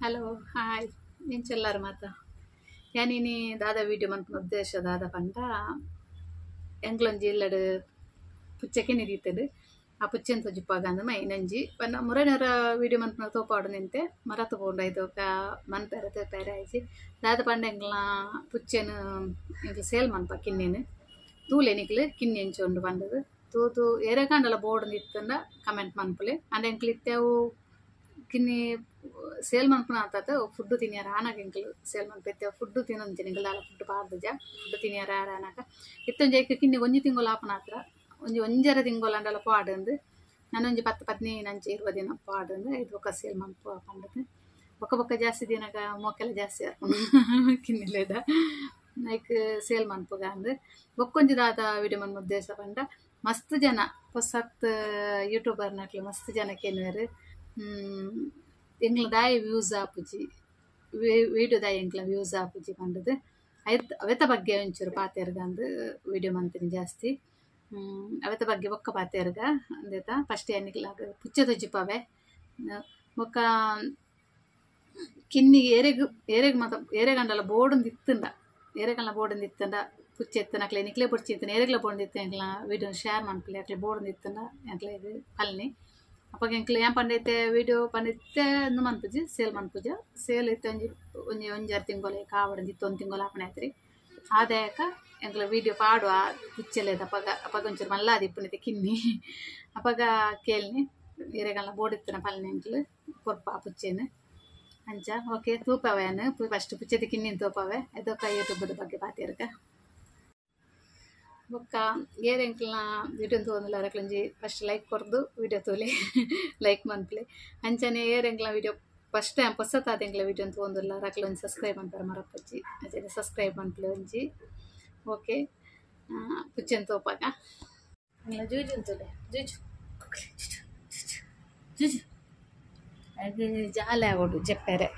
Hello hi ಎಂಚೆಲ್ಲಾರು ಮಾತ ಯಾನಿನಿ ದಾದ video ಮನ್ಪುನ ಉದ್ದೇಶ ದಾದ ಪಂಡ ಎಂಕ್ಲೊಂಜಿ ಇಲ್ಲಡ್ ಪುಚ್ಚೆ ಕಿನ್ನಿ ದೀತುಂಡು ಆ ಪುಚ್ಚೆನ್ ತೋಜಿಪ್ಪಾಗ ಅಂದ್ ಮೈನಂಜಿ ಪಂಡ ಮುರನರ ವೀಡಿಯೋ ಮನ್ಪುನ ತೋಪಾಡು ನಿಂತೆ ಮರತ್ ಪೋಂಡು ಐತೊಕ ಮನ್ಪೆರೆ ತೋಪೆರೆ ಆಯ್ಜಿ ದಾದ ಪಂಡ ಎಂಕ್ಲ ಪುಚ್ಚೆನ್ ಎಂಕ್ಲ ಸೇಲ್ ಮನ್ಪ ಕಿನ್ನಿನ್ ತೂಲೆ ನಿಕ್ಲು ಕಿನ್ನಿ ಎಂಚ ಉಂಡು ಪಂಡುದು ತೂದು ಏರೆಗಾಂಡಲ ಬೋರ್ಡ್ ಇತ್ತುಂಡ ಕಮೆಂಟ್ ಮನ್ಪುಲೆ ಅಂಡ ಎಂಕ್ಲು ಇತ್ತೆ ಅವು ಕಿನ್ನಿ ಸೇಲ್ ಮನ್ಪುನ ಆತತ ಫುಡ್ ತಿನಿಯರ ಆನಗ ಎಂಕ್ಲು ಸೇಲ್ ಮನ್ಪು ಫುಡ್ ತಿನ್ನೊಂಜಿ ಎಂಕ್ಲು ದಾಲ ಫುಡ್ ಪಾಡ್ದುಜ ಫುಡ್ ತಿನಿಯರ ಆರ ಆನಗ ಇತ್ತೊಂಜಿ ಐಕ್ ಕಿನ್ನಿ ಒಂಜಿ ತಿಂಗೊಲು ಆಪುನ ಆತ್ರ ಒಂಜಿ ಒಂಜರೆ ತಿಂಗೊಲು ಅಂಡಲ ಪಾಡುಂದು ನನೊಂಜಿ 10 15 ಅಂಚ 20 ದಿನ ಪಾಡುಂದು ಐದು ಬೊಕ ಸೇಲ್ ಮನ್ಪುವ ಪಂಡುದು ಬೊಕ ಬೊಕ ಜಾಸ್ತಿ ದಿನಗ ಮೋಕೆಲ ಜಾಸ್ತಿ ಆಪುಂಡು ಕಿನ್ನಿಲೆಡ ಐಕ್ ಸೇಲ್ ಮನ್ಪುಗ ಅಂದ್ ಬೊಕ್ಕೊಂಜಿ ದಾದ ವೀಡಿಯೋ ಮನ್ಪುನ ಉದ್ದೇಶ ಪಂಡ ಮಸ್ತ್ ಜನ ಪೊಸತ್ ಯೂಟ್ಯೂಬರ್ ನಕ್ಲು ಮಸ್ತ್ ಜನ ಕೇನುವೆರ್ ಎಂಕ್ಲ ದಾಯ ವ್ಯೂಸ್ ಆಪುಜಿ ವೀಡಿಯೋ ದಾಯ ಎಂಕ್ಲ ವ್ಯೂಸ್ ಆಪುಜಿ ಪಂಡುದು ಐತ್ ಅವೆತ ಬಗ್ಗೆ ಒಂಚೂರು ಪಾತೆರ್ಗಂದು ವೀಡಿಯೋ ಮಂತಿನಿ ಜಾಸ್ತಿ ಅವೆತ ಬಗ್ಗೆ ಬೊಕ್ಕ ಪಾತೆರ್ಗ ಅಂದೇತ ಫಸ್ಟ್ ಎನ್ನಿಕ್ಲಾಗ ಪುಚ್ಚೆ ತೋಜಿಪಾವೆ ಬೊಕ್ಕ ಕಿನ್ನಿ ಏರೆಗ್ ಏರೆಗ್ ಮಾತ ಏರೆಗಂಡಲ ಬೋರ್ಡ್ ಇತ್ತುಂಡ ಏರೆಗಂಡ ಬೋರ್ಡ್ ಇತ್ತುಂಡ ಪುಚ್ಚೆ ಇತ್ತನಕ್ಲೆ ನಿಕ್ಲೆ ಬೊಡ್ಚಿ ಇತ್ತುಂಡ ಏರೆಗ್ಲ ಬೋರ್ಡ್ ಇತ್ತು ಎಂಕ್ಲ ವೀಡಿಯೋ ಶೇರ್ ಮನ್ಪುಲೆ ಅಕ್ಲೆ ಬೋರ್ಡ್ ಇತ್ತುಂಡ ಎಂಕ್ಲೆಗ್ ಪಲ್ನಿ ಅಪಗ ಎಂಕ್ಲು ಏನ್ ಪಂಡೈತೆ ವೀಡಿಯೋ ಪಂಡಿತ್ತೆ ಇಂದು ಮನ್ಪುಜಿ ಸೇಲ್ ಮನ್ಪುಜ ಸೇಲ್ ಇತ್ತೆ ಒಂಜಿ ಒಂಜಿ ಒಂಜಾರು ತಿಂಗೊಲು ಕಾವಡ್ ಇತ್ತು ಒಂದು ತಿಂಗೊಲು ಆಪಣೆ ಆತ್ರಿ ಆದಾಯಕ ಎಂಕ್ಲ ವೀಡಿಯೋ ಪಾಡುವ ಪುಚ್ಚೆಲೆದ ಅಪಗ ಅಪಗ ಒಂಚೂರು ಮಲ್ಲಾದಿ ಇಪ್ಪುನಿತೆ ಕಿನ್ನಿ ಅಪಗ ಕೇಳ್ನಿ ಏರೆಗಲ್ಲ ಬೋರ್ಡ್ ಇತ್ತನ ಪಲ್ನಿ ಎಂಕ್ಲು ಕೊರ್ಪ ಪುಚ್ಚೆನ್ ಅಂಚ ಓಕೆ ತೂಪವೆ ಫಸ್ಟ್ ಪುಚ್ಚೆದ ಕಿನ್ನಿನ್ ತೂಪವೆ ಅದೊಕ್ಕ ಯೂಟ್ಯೂಬ್ ಬಗ್ಗೆ ಪಾತೆರ್ಗ ಬೊಕ್ಕ ಏರ್ ಎಂಕ್ಲ್ನ ವೀಡಿಯೋ ತೂವೊಂದುಲ್ಲ ಅರೆಕ್ಲೊಂಜಿ ಫಸ್ಟ್ ಲೈಕ್ ಕೊರ್ದು ವೀಡಿಯೋ ತೂಲೆ ಲೈಕ್ ಮನ್ಪುಲೆ ಅಂಚನೆ ಏರ್ ಎಂಕ್ಲ್ನ ವೀಡಿಯೋ ಫಸ್ಟ್ ಟೈಮ್ ಪೊಸತಾದ್ ಎಂಕ್ಲ ವೀಡಿಯೋ ತೂವೊಂದುಲ್ಲ ಅರೆಕ್ಲ ಒಂಜಿ ಸಬ್ಸ್ಕ್ರೈಬ್ ಮನ್ಪೆರೆ ಮರಪೊಚ್ಚಿ ಅಂಚನೆ ಸಬ್ಸ್ಕ್ರೈಬ್ ಮನ್ಪುಲೆ ಒಂಜಿ ಓಕೆ ಪುಚ್ಚೆನ್ ತೋಪಾಗ ಎಂಕ್ಲ ಜೂಜು ತೂಲೆ ಜೂಜು ಜೂಜು ಜೂಜು ಅದು ಜಾಲೆ ಆವೊಡು ಜೆಪ್ಪೆರೆ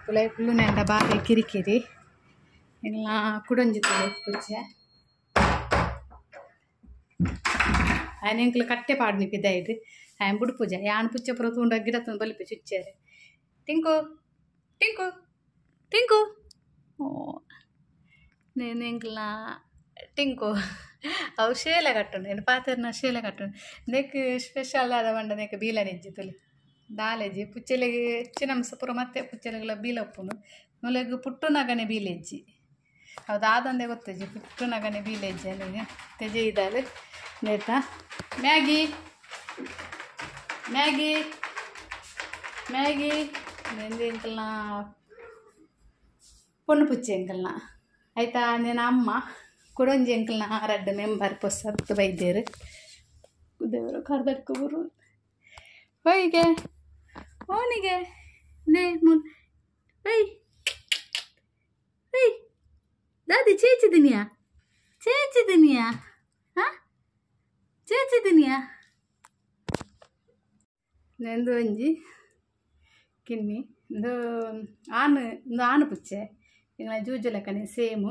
ಪುಲೈ ಕುಲ್ಲುನೆಂಡ ಬಾರಿ ಕಿರಿಕಿರಿ ಎಂಕ್ಲ ಕುಡೊಂಜಿ ತೂಲೆ ಪುಚ್ಚೆ ಆಯ್ನ ಎಂಕ್ಲು ಕಟ್ಟೆ ಪಾಡ್ನಿ ಪಿದಾಯ್ಡು ಆಯನ್ ಬುಡ್ಪುಜ ಯಾನ್ ಪುಚ್ಚೆ ಪೂರ ತೂಂಡ ಗಿಡತೊಂದು ಬಲಿಪೆ ಚುಚ್ಚೆರೆ ಟಿಂಕು ಟಿಂಕು ಟಿಂಕು ಓ ನೇನು ಎಂಕ್ಲ ಟಿಂಕು ಅವು ಶೇಲೆ ಕಟ್ಟುಂಡು ಏನು ಪಾತೆರ್ನ ಶೇಲೆ ಕಟ್ಟುಂಡು ನೆಕ್ ಸ್ಪೆಷಲ್ ಆದ ಪಂಡ ನೆಕ್ ಬೀಲ ನೆಜ್ಜಿ ತುಲಿ ದಾಲೆಜ್ಜಿ ಪುಚ್ಚೆಲೆಗ್ ಹೆಚ್ಚಿನ ಅಂಶ ಪೂರ ಮತ್ತೆ ಪುಚ್ಚೆಲೆಗ್ಲ ಬೀಲ ಉಪ್ಪುಂಡು ಮುಲೆಗ್ ಪುಟ್ಟುನಗನೆ ಬೀಲೆಜ್ಜಿ ಅವು ದಾದಂದೆ ಗೊತ್ತಿಜ್ಜಿ ಪುಟ್ಟುನಗನೆ ಬೀಲೆಜ್ಜಿ ಅಲ್ಲಿಗೆ ತೆಜೆ ಇದ್ದಾಳೆ ನೇತ ಮ್ಯಾಗಿ ಮ್ಯಾಗಿ ಮ್ಯಾಗಿ ನೆಂದು ಎಂಕಲ್ನ ಪೊಣ್ಣು ಪುಚ್ಚೆ ಎಂಕಲ್ನ ಆಯ್ತಾ ನೇನ ಅಮ್ಮ ಕುಡೊಂಜಿ ಎಂಕಲ್ನ ರಡ್ಡ್ ಮೆಂಬರ್ ಪೊಸತ್ತು ಬೈದೇರು ದೇವರು ಕರ್ದಡ್ಕ ಬರು ಹೋಯಿಗೆ ಓನಿಗೆ ನೇ ಮುನ್ ಓಯ್ ಓಯ್ ದಾದಿ ಚೇಚಿದಿನಿಯಾ ಚೇಚಿದಿನಿಯಾ ಹಾಂ ಚೇಚಿದಿನಿಯಾ ನೆಂದು ಒಂಜಿ ಕಿನ್ನಿ ಇಂದು ಆನ್ ಇಂದು ಆನ್ ಪುಚ್ಚೆ ಎಂಗ್ಲ ಜೂಜು ಲೆಕ್ಕನೆ ಸೇಮು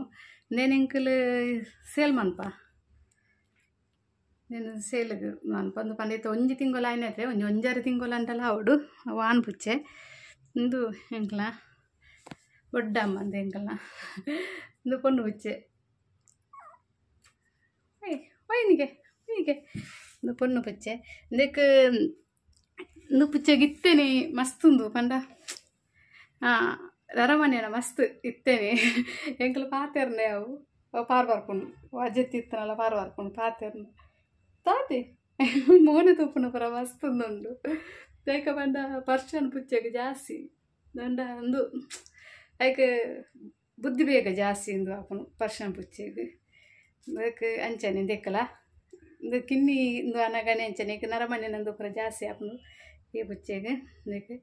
ನೇನು ಎಂಕುಲು ಸೇಲ್ ಮನ್ಪ ನೇನು ಸೇಲ್ಗ್ ಮನ್ಪ ಒಂದು ಪಂಡ ಇತ್ತೆ ಒಂಜಿ ತಿಂಗೊಲು ಆಯ್ನತೆ ಒಂಜಿ ಒಂಜಾರು ತಿಂಗೊಲು ಅಂಟಲ ಆವೊಡು ಅವು ಆನ್ ಪುಚ್ಚೆ ಇಂದು ಎಂಕ್ಲ ದೊಡ್ಡಮ್ಮ ಅಂದು ಎಂಕಲ್ನ ಇಂದು ಪೊಣ್ಣು ಪುಚ್ಚೆ ಓಯ್ ಒಯ್ನಿಗೆ ಒಯ್ನಿಗೆ ಇಂದು ಪೊಣ್ಣು ಪುಚ್ಚೆ ಇಂದೆಕ್ ಇಂದು ಪುಚ್ಚೆಗ್ ಇತ್ತೇನೆ ಮಸ್ತ್ ಉಂದು ಪಂಡ ಅರಮನೆನ ಮಸ್ತ್ ಇತ್ತೇನೆ ಎಂಕುಲು ಪಾತೆರ್ನೆ ಅವು ಅವು ಪಾರ್ ಬರ್ಪುಂಡು ಅಜೆತ್ತಿ ಇತ್ತನಲ್ಲ ಪಾರ್ ಬರ್ಪುಂಡು ಪಾತೆರ್ನೆ ತಾತೆ ಮೋನೆ ತೂಪುನ ಪೂರ ಮಸ್ತ್ ಉಂದುಂಡು ದಾಯೆ ಪಂಡ ಪರ್ಷನ್ ಪುಚ್ಚೆಗ್ ಜಾಸ್ತಿ ದಂಡ ಉಂದು ಐಕ್ ಬುದ್ಧಿ ಬೇಗ ಜಾಸ್ತಿ ಉಂದು ಆಪುಂಡು ಪರ್ಷನ್ ಪುಚ್ಚೆಗ್ ಇಂದೆಕ್ ಅಂಚನೆ ಇಂದೆಕ್ಕಲ ಇಂದು ಕಿನ್ನಿ ಇಂದು ಅನಗನೆ ಅಂಚನೆ ಇಕ್ ನರಮನೆನಂದು ಪೂರ ಜಾಸ್ತಿ ಆಪುಂಡು ಈ ಪುಚ್ಚೆಗ್ ಇಂದೆಕ್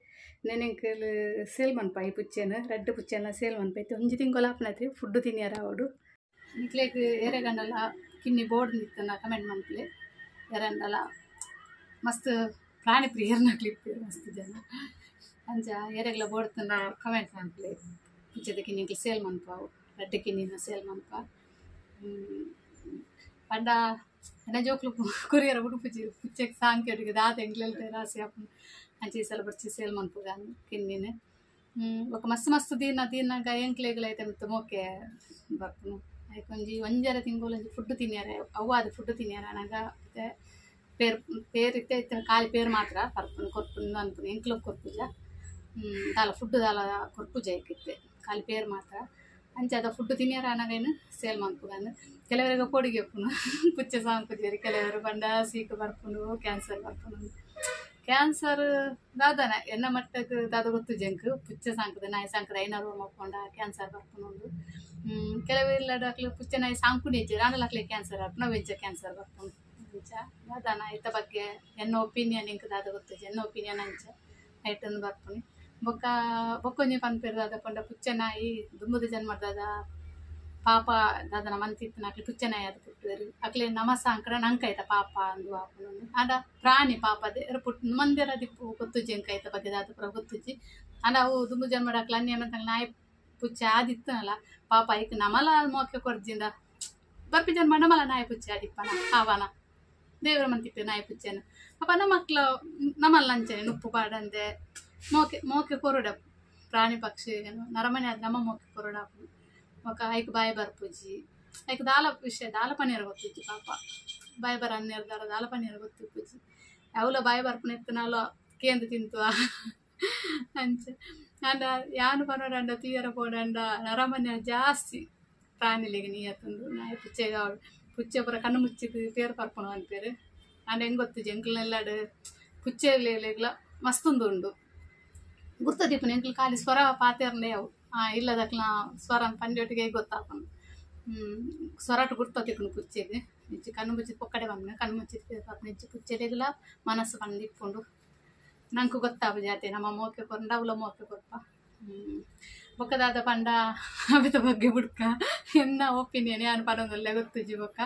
ನೆನ್ ಎಂಕುಲು ಸೇಲ್ ಮನ್ಪ ಈ ಪುಚ್ಚೆನ್ ರಡ್ಡ್ ಪುಚ್ಚೆನ್ಲ ಸೇಲ್ ಮನ್ಪ ಇತ್ತೆ ಒಂಜಿ ತಿಂಗೊಲು ಆಪುನತ್ರಿ ಫುಡ್ ತಿನಿಯರ ಆವೊಡು ನಿಕ್ಲೆಗ್ ಏರೆಗಂಡಲ ಕಿನ್ನಿ ಬೋರ್ಡ್ ಇತ್ತುಂಡ ಕಮೆಂಟ್ ಮನ್ಪುಲೆ ಏರೆಂಡಲ ಮಸ್ತ್ ಪ್ರಾಣಿ ಪ್ರಿಯರ್ನಕ್ಲು ಇಪ್ಪೆರ್ ಮಸ್ತ್ ಜನ ಅಂಚ ಏರೆಗ್ಲ ಬೋರ್ಡ್ ಇತ್ತುಂಡ ಕಮೆಂಟ್ ಮನ್ಪುಲೆ ಪುಚ್ಚೆದ ಕಿನ್ನಿ ಎಂಕ್ಲು ಸೇಲ್ ಮನ್ಪ ಅವು ರಡ್ಡ್ ಕಿನ್ನಿನ ಸೇಲ್ ಮನ್ಪ ಪಂಡ ಎನ್ನ ಜೋಕ್ಲು ಕೊರಿಯರ ಬುಡುಪುಜಿ ಪುಚ್ಚೆಗ್ ಸಾಂಕ್ಯೊಡಿಗೆ ದಾದ ಎಂಕ್ಲೆಲ್ತ ರಾಸಿ ಆಪುಂಡು. ಅಂಚೆ ಈ ಸಲ ಬಡ್ಚಿ ಸೇಲ್ ಮನ್ಪುಗ ಕಿನ್ನಿನ ಬೊಕ ಮಸ್ತ್ ಮಸ್ತ್ ದೀನ ದೀನಾಗ ಎಂಕ್ಲೆಗ್ಲ ಐತೆ ಮಿತ್ತ್ ಮೋಕೆ ಬರ್ಪುನು ಐಕೊಂಜಿ ಒಂಜರೆ ತಿಂಗೊಲು ಒಂಜಿ ಫುಡ್ ತಿನ್ಯರೆ ಅವ್ವಾದ್ ಫುಡ್ ತಿನ್ಯರೆ ಆನಗ ಇತ್ತೆ ಪೇರ್ ಪೇರ್ ಇತ್ತೆ ಇತ್ತೆ ಖಾಲಿ ಪೇರ್ ಮಾತ್ರ ಪರ್ಪುನು ಕೊರ್ಪುನು ಅನ್ಪುನು ಎಂಕ್ಲಗ್ ಕೊರ್ಪುಜ ದಾಲ ಫುಡ್ ದಾಲ ಕೊರ್ಪುಜ ಐಕಿತ್ತೆ ಖಾಲಿ ಪೇರ್ ಮಾತ್ರ ಅಂಚಾದ ಫುಡ್ ತಿನ್ಯರ ಆನಗ ಸೇಲ್ ಮನ್ಪುಗಂದ್ ಕೆಲವರಿಗೆ ಪೋಡಿಗೆ ಉಪ್ಪುನು ಪುಚ್ಚೆ ಸಾಂಕುಜೆರ್ ಕೆಲವರು ಪಂಡ ಸೀಕ್ ಬರ್ಪುಂಡು ಕ್ಯಾನ್ಸರ್ ಬರ್ಪುಂಡು ಕ್ಯಾನ್ಸರ್ ದಾದನ ಎನ್ನ ಮಟ್ಟಕ್ ದಾದ ಗೊತ್ತುಜಿ ಎಂಕ್ ಪುಚ್ಚೆ ಸಾಂಕುದು ನಾಯಿ ಸಾಂಕುದು ಐನ ರೋಮ ಪೋಂಡ ಕ್ಯಾನ್ಸರ್ ಬರ್ಪುಂಡು ಕೆಲವು ಇಲ್ಲಡ್ ಅಕ್ಲು ಪುಚ್ಚೆ ನಾಯಿ ಸಾಂಕುನೆ ಇಜ್ಜೆರ್ ಆಂಡಲ ಅಕ್ಲೆಗ್ ಕ್ಯಾನ್ಸರ್ ಆಪುಂಡು ಅವು ಎಂಚ ಕ್ಯಾನ್ಸರ್ ಬರ್ಪುಂಡು ಅಂಚ ದಾದನ ಐತ ಬಗ್ಗೆ ಎನ್ನ ಒಪಿನಿಯನ್ ಎಂಕ್ ದಾದ ಗೊತ್ತುಜಿ ಎನ್ನ ಒಪಿನಿಯನ್ ಅಂಚ ಐಟಂದ್ ಬರ್ಪುನಿ ಬೊಕ್ಕ ಬೊಕ್ಕೊಂಜಿ ಪನ್ಪೆರ್ ದಾದ ಪಂಡ ಪುಚ್ಚೆ ನಾಯಿ ದುಂಬುದ ಜನ್ಮದ ಪಾಪ ದಾದನ ಮಂತಿತ್ತಿನ ಅಕ್ಲು ಪುಚ್ಚೆ ನಾಯಿ ಆದ್ ಪುಟ್ಟುವೆರ್ ಅಕ್ಲೆ ನಮ ಸಾಂಕಡ ನಂಕ್ ಐತ ಪಾಪ ಅಂದು ಆಪುಂಡು ಆಂಡ ಪ್ರಾಣಿ ಪಾಪ ಪುಟ್ ಮಂದೆರ ದಿಪ್ಪು ಗೊತ್ತುಜಿ ಎಂಕ್ ಐತ ಬಗ್ಗೆ ದಾದ ಪೂರ ಗೊತ್ತುಜಿ ಆಂಡ ಅವು ದುಂಬು ಜನ್ಮಡ್ ಅಕ್ಲು ಅನ್ಯ ಮಂತಂಗ್ ನಾಯಿ ಪುಚ್ಚೆ ಆದಿತ್ತನಲ ಪಾಪ ಐಕ್ ನಮಲ ಮೋಕೆ ಕೊರ್ಜಿಂಡ ಬರ್ಪಿ ಜನ್ಮ ನಮಲ ನಾಯಿ ಪುಚ್ಚೆ ಆದಿಪ್ಪನ ಆವನ ದೇವರ ಮಂತಿಪ್ಪೆ ನಾಯಿ ಪುಚ್ಚೆನ್ ಅಪ ನಮಕ್ಲ ನಮಲ್ಲ ಅಂಚನೆ ನುಪ್ಪು ಪಾಡಂದೆ ಮೋಕೆ ಮೋಕೆ ಕೊರಡ ಪ್ರಾಣಿ ಪಕ್ಷಿ ನರಮನೆ ಆದ್ ನಮ ಮೋಕೆ ಕೊರಡ ಬೊಕ ಐಕ್ ಬಾಯಿ ಬರ್ಪುಜಿ ಐಕ್ ದಾಲ ವಿಷಯ ದಾಲ ಪನಿಯರ ಗೊತ್ತಿಜ್ಜಿ ಪಾಪ ಬಾಯಿ ಬರ ಅನ್ನೆರ್ದಾರ ದಾಲ ಪನಿಯರ ಗೊತ್ತಿಪ್ಪುಜಿ ಅವ್ಲ ಬಾಯಿ ಬರ್ಪುನ ಇತ್ತನಾಲ ಕೇಂದ್ ತಿಂತುವ ಅಂಚ ಆಂಡ ಯಾನ್ ಪನೊಡಂಡ ತೂಯರ ಪೋಡಂಡ ನರಮನೆ ಜಾಸ್ತಿ ಪ್ರಾಣಿಲೆಗ್ ನೀಯತ್ತುಂಡು ನಾಯಿ ಪುಚ್ಚೆಗ್ ಆವಡ್ ಪುಚ್ಚೆ ಪೂರ ಕಣ್ಣು ಮುಚ್ಚಿದ್ ಪೇರ್ ಪರ್ಪುನು ಪನ್ಪೆರ್ ಆಂಡ ಎಂಕ್ ಗೊತ್ತುಜಿ ಎಂಕ್ಲೆಲ್ಲಾಡ್ ಪುಚ್ಚೆಗ್ಲೆಗ್ಲ ಮಸ್ತ್ ಉಂಡು ಗುರ್ತ ದೀಪುನ ಎಂಕ್ಲು ಖಾಲಿ ಸ್ವರ ಪಾತೆರ್ಂಡೆ ಅವು ಇಲ್ಲದಕ್ಲ ಸ್ವರ ಪಂಜೊಟ್ಟಿಗೆ ಗೊತ್ತಾಪುಂಡು ಸ್ವರಟ್ ಗುರ್ತ ತಿಕ್ಕುಂಡು ಪುಚ್ಚೆಗ್ ಇಂಚಿ ಕಣ್ಣು ಮುಚ್ಚಿದ್ ಪೊಕ್ಕಡೆ ಪನ್ಪುನ ಕಣ್ಣು ಮುಚ್ಚಿದ್ ಪೇರ್ ಪರ್ಪುನ ಇಂಚಿ ಪುಚ್ಚೆಲೆಗ್ಲ ಮನಸ್ಸು ಪಂದ್ ಇಪ್ಪುಂಡು ನಂಕ್ ಗೊತ್ತಾಪುಜಿ ಆತೆ ನಮ ಮೋಕೆ ಕೊರ್ಂಡ ಅವ್ಲ ಮೋಕೆ ಕೊರ್ಪ ಬೊಕ ದಾದ ಪಂಡ ಅವೆತ ಬಗ್ಗೆ ಬುಡ್ಕ ಎನ್ನ ಒಪಿನಿಯನ್ ಯಾನ್ ಪನೊಂದುಲ್ಲೆ ಗೊತ್ತುಜಿ ಬೊಕ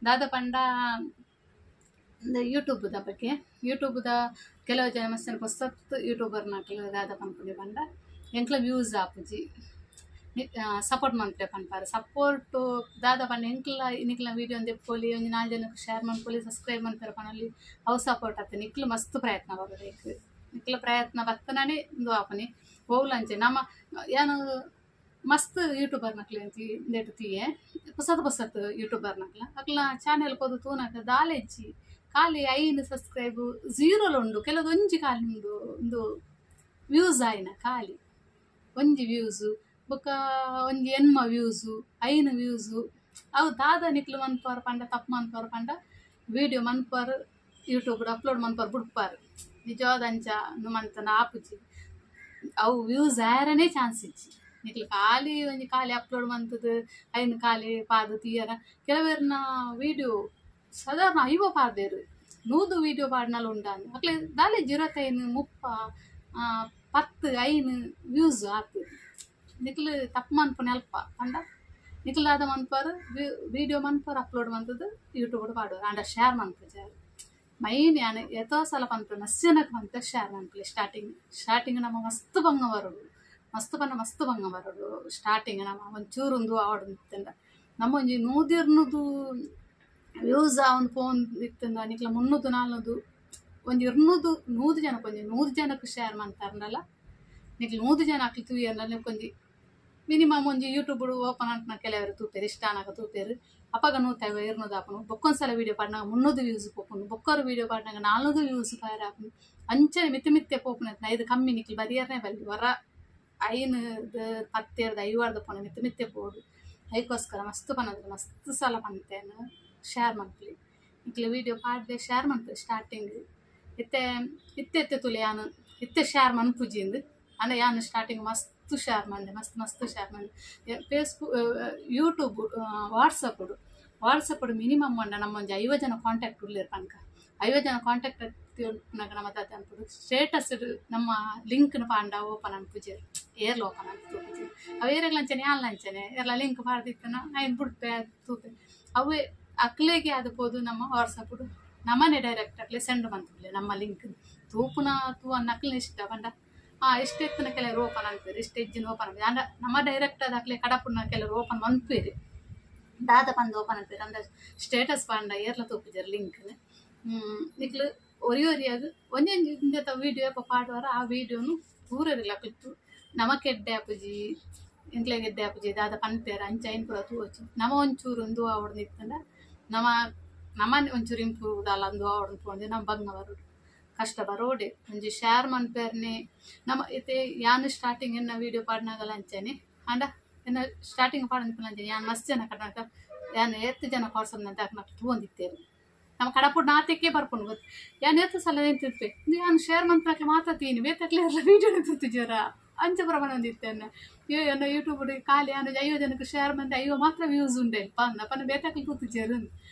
ದಾದ ಪಂಡ ಯೂಟ್ಯೂಬ್ ದ ಬಗ್ಗೆ ಯೂಟ್ಯೂಬ್ ದ ಕೆಲವು ಜನ ಮಸ್ತ್ ಪೊಸತ್ ಯೂಟ್ಯೂಬರ್ ನಕಲು ದಾದ ಪನ್ಪುನಿ ಪಂಡ ಎಂಕ್ಲ ವ್ಯೂಸ್ ಆಪುಜಿ ಸಪೋರ್ಟ್ ಮನ್ಪುಲೆ ಪನ್ಪಾರ್ ಸಪೋರ್ಟ್ ದಾದ ಪಂಡ ಎಂಕ್ಲ ನಿಕ್ಲ ವೀಡಿಯೋ ದೆಪ್ಪೊಲಿ ಒಂಜಿ ನಾಲ್ ಜನಕ್ ಶೇರ್ ಮನ್ಪೊಲಿ ಸಬ್ಸ್ಕ್ರೈಬ್ ಮನ್ಪೆರೆ ಪನೊಲಿ ಅವು ಸಪೋರ್ಟ್ ಆತ ನಿಕ್ಲು ಮಸ್ತ್ ಪ್ರಯತ್ನ ಬರೊಡು ನಿಕ್ಲ ಪ್ರಯತ್ನ ಬತ್ತನನೇ ಉಂದು ಆಪುನಿ ಒವ್ಲ ಅಂಚೆ ನಮ ಯಾನ್ ಮಸ್ತ್ ಯೂಟ್ಯೂಬರ್ ನಕ್ಲೆ ಇಂದೆಟ್ ತೂಯೆ ಪೊಸತ್ ಪೊಸತ್ ಯೂಟ್ಯೂಬರ್ ನಕ್ಲ ಅಕ್ಲ್ನ ಚಾನೆಲ್ ಪೋದು ತೂನಗ ದಾಲ ಇಜ್ಜಿ ಖಾಲಿ 5 ಸಬ್ಸ್ಕ್ರೈಬ್ ಝೀರೋಲ ಉಂಡು ಕೆಲವು ಒಂಜಿ ಖಾಲಿ ಉಂಡು ಉಂದು ವ್ಯೂಸ್ ಆಯಿನ ಖಾಲಿ ಒಂಜಿ ವ್ಯೂಸ್ ಬೊಕ ಒಂಜಿ 80 ವ್ಯೂಸ್ 5 ವ್ಯೂಸ್ ಅವು ದಾದ ನಿಕ್ಲು ಮನ್ಪುವರ್ ಪಂಡ ತಪ್ಪು ಮನ್ಪುವರ್ ಪಂಡ ವೀಡಿಯೋ ಮನ್ಪುವರ್ ಯೂಟ್ಯೂಬ್ ಅಪ್ಲೋಡ್ ಮನ್ಪುವರ್ ಬುಡ್ಪಾರ್ ನಿಜವಾದ ಅಂಚ ಉಂದು ಮಂತನ ಆಪುಜಿ ಅವು ವ್ಯೂಸ್ ಆಯರನೇ ಚಾನ್ಸ್ ಇಜ್ಜಿ ನಿಕ್ಲು ಖಾಲಿ ಒಂಜಿ ಖಾಲಿ ಅಪ್ಲೋಡ್ ಮಂತುದು ಐನ್ ಖಾಲಿ ಪಾದ್ ತೂಯರ ಕೆಲವೆರ್ನ ವೀಡಿಯೋ ಸಾಧಾರಣ 50 ಪಾಡ್ದೆರ್ 100 ವೀಡಿಯೋ ಪಾಡ್ನಲ ಉಂಡಾಂದ್ ಅಕ್ಲೆ ದಾಲ 25 30 10 5 ವ್ಯೂಸ್ ಆತು ನಿಕ್ಲು ತಪ್ಪು ಮನ್ಪುನೆ ಅಲ್ಪ ಪಂಡ ನಿಕ್ಲು ದಾದ ಮನ್ಪುವರ್ ವೀಡಿಯೋ ಮನ್ಪುವರ್ ಅಪ್ಲೋಡ್ ಮಂತುದು ಯೂಟ್ಯೂಬ್ ಪಾಡುವರ್ ಆಂಡ ಶೇರ್ ಮನ್ಪುಜೆರ್ ಮೈನ್ ಯಾನ್ ಏತೋ ಸಲ ಪನ್ಪೆ ಮಸ್ತ್ ಜನಕ್ ಪನ್ಪೆ ಶೇರ್ ಮನ್ಪುಲೆ ಸ್ಟಾರ್ಟಿಂಗ್ ಸ್ಟಾರ್ಟಿಂಗ್ ನಮ ಮಸ್ತ್ ಬಂಗ ಬರೊಡು ಮಸ್ತ್ ಪಂಡ ಮಸ್ತ್ ಬಂಗ ಬರೊಡು ಸ್ಟಾರ್ಟಿಂಗ್ ನಮ ಒಂಚೂರು ಉಂದು ಆವೊಡು ಇತ್ತುಂಡ ನಮ ಒಂಜಿ 100 200 ವ್ಯೂಸ್ ಆವೊಂದು ಪೋವೊಂದು ಇತ್ತುಂಡ ನಿಕ್ಲ 300 400 ಒಂಜಿ 200 100 ಜನಕ್ ಒಂಜಿ 100 ಜನಕ್ ಶೇರ್ ಮಂತರ್ಂಡಲ ನಿಕ್ಲು 100 ಜನ ಅಕ್ಲು ತೂಯೆರ್ಂಡಲ ನಿಕ್ಕೊಂಜಿ ಮಿನಿಮಮ್ ಒಂಜಿ ಯೂಟ್ಯೂಬ್ ಓಪನ್ ಆಂಟನ ಕೆಲವರು ತೂಪೆರ್ ಇಷ್ಟ ಆನಗ ತೂಪೆರ್ ಅಪಗ 150 200 ಆಪುಂಡು ಬೊಕ್ಕೊಂದ್ಸಲ ವೀಡಿಯೋ ಪಾಡ್ನಗ 300 ವ್ಯೂಸ್ ಪೋಪುಂಡು ಬೊಕ್ಕೊರ ವೀಡಿಯೋ ಪಾಡ್ನಗ 400 ವ್ಯೂಸ್ ಫೈರ್ ಆಪುಂಡು ಅಂಚನೆ ಮಿತ್ತ ಮಿತ್ತೆ ಪೋಪುನ ಐದು ಕಮ್ಮಿ ನಿಕ್ಲು ಬರಿಯರ್ನೇ ಬಲ್ಲಿ ವರ 5 10 5 ಪೋಣ ಮಿತ್ತ ಮಿತ್ತೆ ಪೋಡು ಐಕೋಸ್ಕರ ಮಸ್ತ್ ಪನೊಂದು ಮಸ್ತ್ ಸಲ ಪಂತೇನು ಶೇರ್ ಮನ್ಪುಲಿ ನಿಕ್ಲು ವೀಡಿಯೋ ಪಾಡ್ದೆ ಶೇರ್ ಮನ್ಪುಲೆ ಸ್ಟಾರ್ಟಿಂಗ್ ಇತ್ತೆ ಇತ್ತೆ ಇತ್ತೆ ತುಲೆ ಯಾನ್ ಇತ್ತೆ ಶೇರ್ ಮನ್ಪುಜಿ ಅಂಡ ಯಾನ್ ಸ್ಟಾರ್ಟಿಂಗ್ ಮಸ್ತ್ ಶೇರ್ ಮಂದೆ ಮಸ್ತ್ ಮಸ್ತ್ ಶೇರ್ ಮಂದೆ Facebook YouTube WhatsApp WhatsApp minimum ಮಂಡ ನಮ್ಮ ಒಂಜಿ 50 ಜನ ಕಾಂಟ್ಯಾಕ್ಟ್ ಉಲ್ಲೆರ್ ಪನ್ಕ 50 ಜನ ಕಾಂಟ್ಯಾಕ್ಟ್ ನಮ್ಮ ದಾದ ಅನ್ಪುಡು ಸ್ಟೇಟಸ್ ನಮ್ಮ ಲಿಂಕ್ ಪಾಂಡ ಓಪನ್ ಅನ್ಪುಜೆರ್ ಏರ್ಲ ಓಪನ್ ಅಂತ ತೂಪುಜೆರ್ ಅವು ಏರೆಗ್ಲ ಅಂಚನೆ ಯಾನ್ಲ ಅಂಚನೆ ಏರ್ಲ ಲಿಂಕ್ ಪಾಡ್ದಿತ್ತನ ಐನ್ ಬುಡ್ಪೆ ತೂಪೆ ಅವೇ ಅಕ್ಲೆಗೆ ಅದು ಪೋದು ನಮ್ಮ ವಾಟ್ಸಪ್ ನಮ್ಮನೆ ಡೈರೆಕ್ಟ್ ಅಕ್ಲೆ ಸೆಂಡ್ ಮಂತುಲೆ ನಮ್ಮ ಲಿಂಕ್ ತೂಪುನ ತೂ ಅನ್ನ ಇಷ್ಟ ಪಂಡ ಇಷ್ಟ ಎತ್ತನ ಕೆಲವರು ಓಪನ್ ಅನ್ಪೇರು ಇಷ್ಟ ಇಜ್ಜಿನ ಓಪನ್ ಅನ್ಪೇರು ಅಂಡ ನಮ್ಮ ಡೈರೆಕ್ಟ್ ಅದು ಅಕ್ಲೆ ಕಡಪುನ ಕೆಲವರು ಓಪನ್ ಮನ್ಪೇರು ದಾದ ಪಂದ್ ಓಪನ್ ಅನ್ಪೇರು ಅಂಡ ಸ್ಟೇಟಸ್ ಪಂಡ ಏರ್ಲ ತೂಪುಜೆರ್ ಲಿಂಕ್ ನಿಕ್ಲು ಒರಿ ಒರಿಯಾಗ ಒಂಜೊಂಜಿ ಇಂದೆತ ವೀಡಿಯೋ ಏಪ ಪಾಡುವಾರ ಆ ವೀಡಿಯೋನು ಪೂರೆರೆಗ್ಲ ಅಕ್ಲು ನಮಕ್ ಎಡ್ಡೆ ಆಪುಜಿ ಎಂಕ್ಲೆಗ್ ಎಡ್ಡೆ ಆಪುಜಿ ದಾದ ಪನ್ಪೆರ್ ಅಂಚ ಐನ್ ಪೂರ ತೂವೊಚಿ. ನಮ ಒಂಚೂರು ಉಂದು ಆವೊಡು ಇತ್ತ್ಂಡ ನಮ ನಮ ಒಂಚೂರು ಇಂಪ್ರೂವ್ ದಾಲ ಉಂದು ಆವೊಡು ಪೋಂಡ ನಮ ಬಂಗ ಬರೊಡು ಕಷ್ಟ ಬರೋಡೆ. ಒಂಜಿ ಶೇರ್ ಮನ್ಪೆರ್ನೆ ನಮ ಇತ್ತೆ ಯಾನ್ ಸ್ಟಾರ್ಟಿಂಗ್ ಎನ್ನ ವೀಡಿಯೋ ಪಾಡ್ನಾಗಲ ಅಂಚನೆ ಆಂಡ ಎನ್ನ ಸ್ಟಾರ್ಟಿಂಗ್ ಪಾಡೊಂದಿಪ್ಪುನ ಅಂಚನೆ ಯಾನ್ ಮಸ್ತ್ ಜನ ಕಡನಾಗ ಯಾನ್ ಏತ್ ಜನ ವಾಟ್ಸಪ್ ನಂತ ತೂವೊಂದಿತ್ತೇರ್. ನಮ ಕಡಪುಡ್ನ ಆತೆಕ್ಕೆ ಬರ್ಪುಂಡು ಗೊತ್ತು. ಯಾನ್ ಏತ್ ಸಲ ಎಂತಿಪ್ಪೆ ಯಾನ್ ಶೇರ್ ಮನ್ಪುನಕ್ಲೆ ಮಾತ್ರ ತೀನಿ ಬೇತಕ್ಲೆ ವೀಡಿಯೋ ತೂತಿಜೆರ ಅಂಚ ಪೂರ ಪನೊಂದಿತ್ತೆ ಎನ್ನ ಎನ್ನ ಯೂಟ್ಯೂಬ್ ಖಾಲಿ ಯಾನ್ 50 ಜನಕ್ಕೆ ಶೇರ್ ಮಂತೆ 50 ಮಾತ್ರ ವ್ಯೂಸ್ ಉಂಡೆ ಪಂದ ಪಂಡ ಬೇತಕ್ಲೆ ತೂತಿಜೆರ್.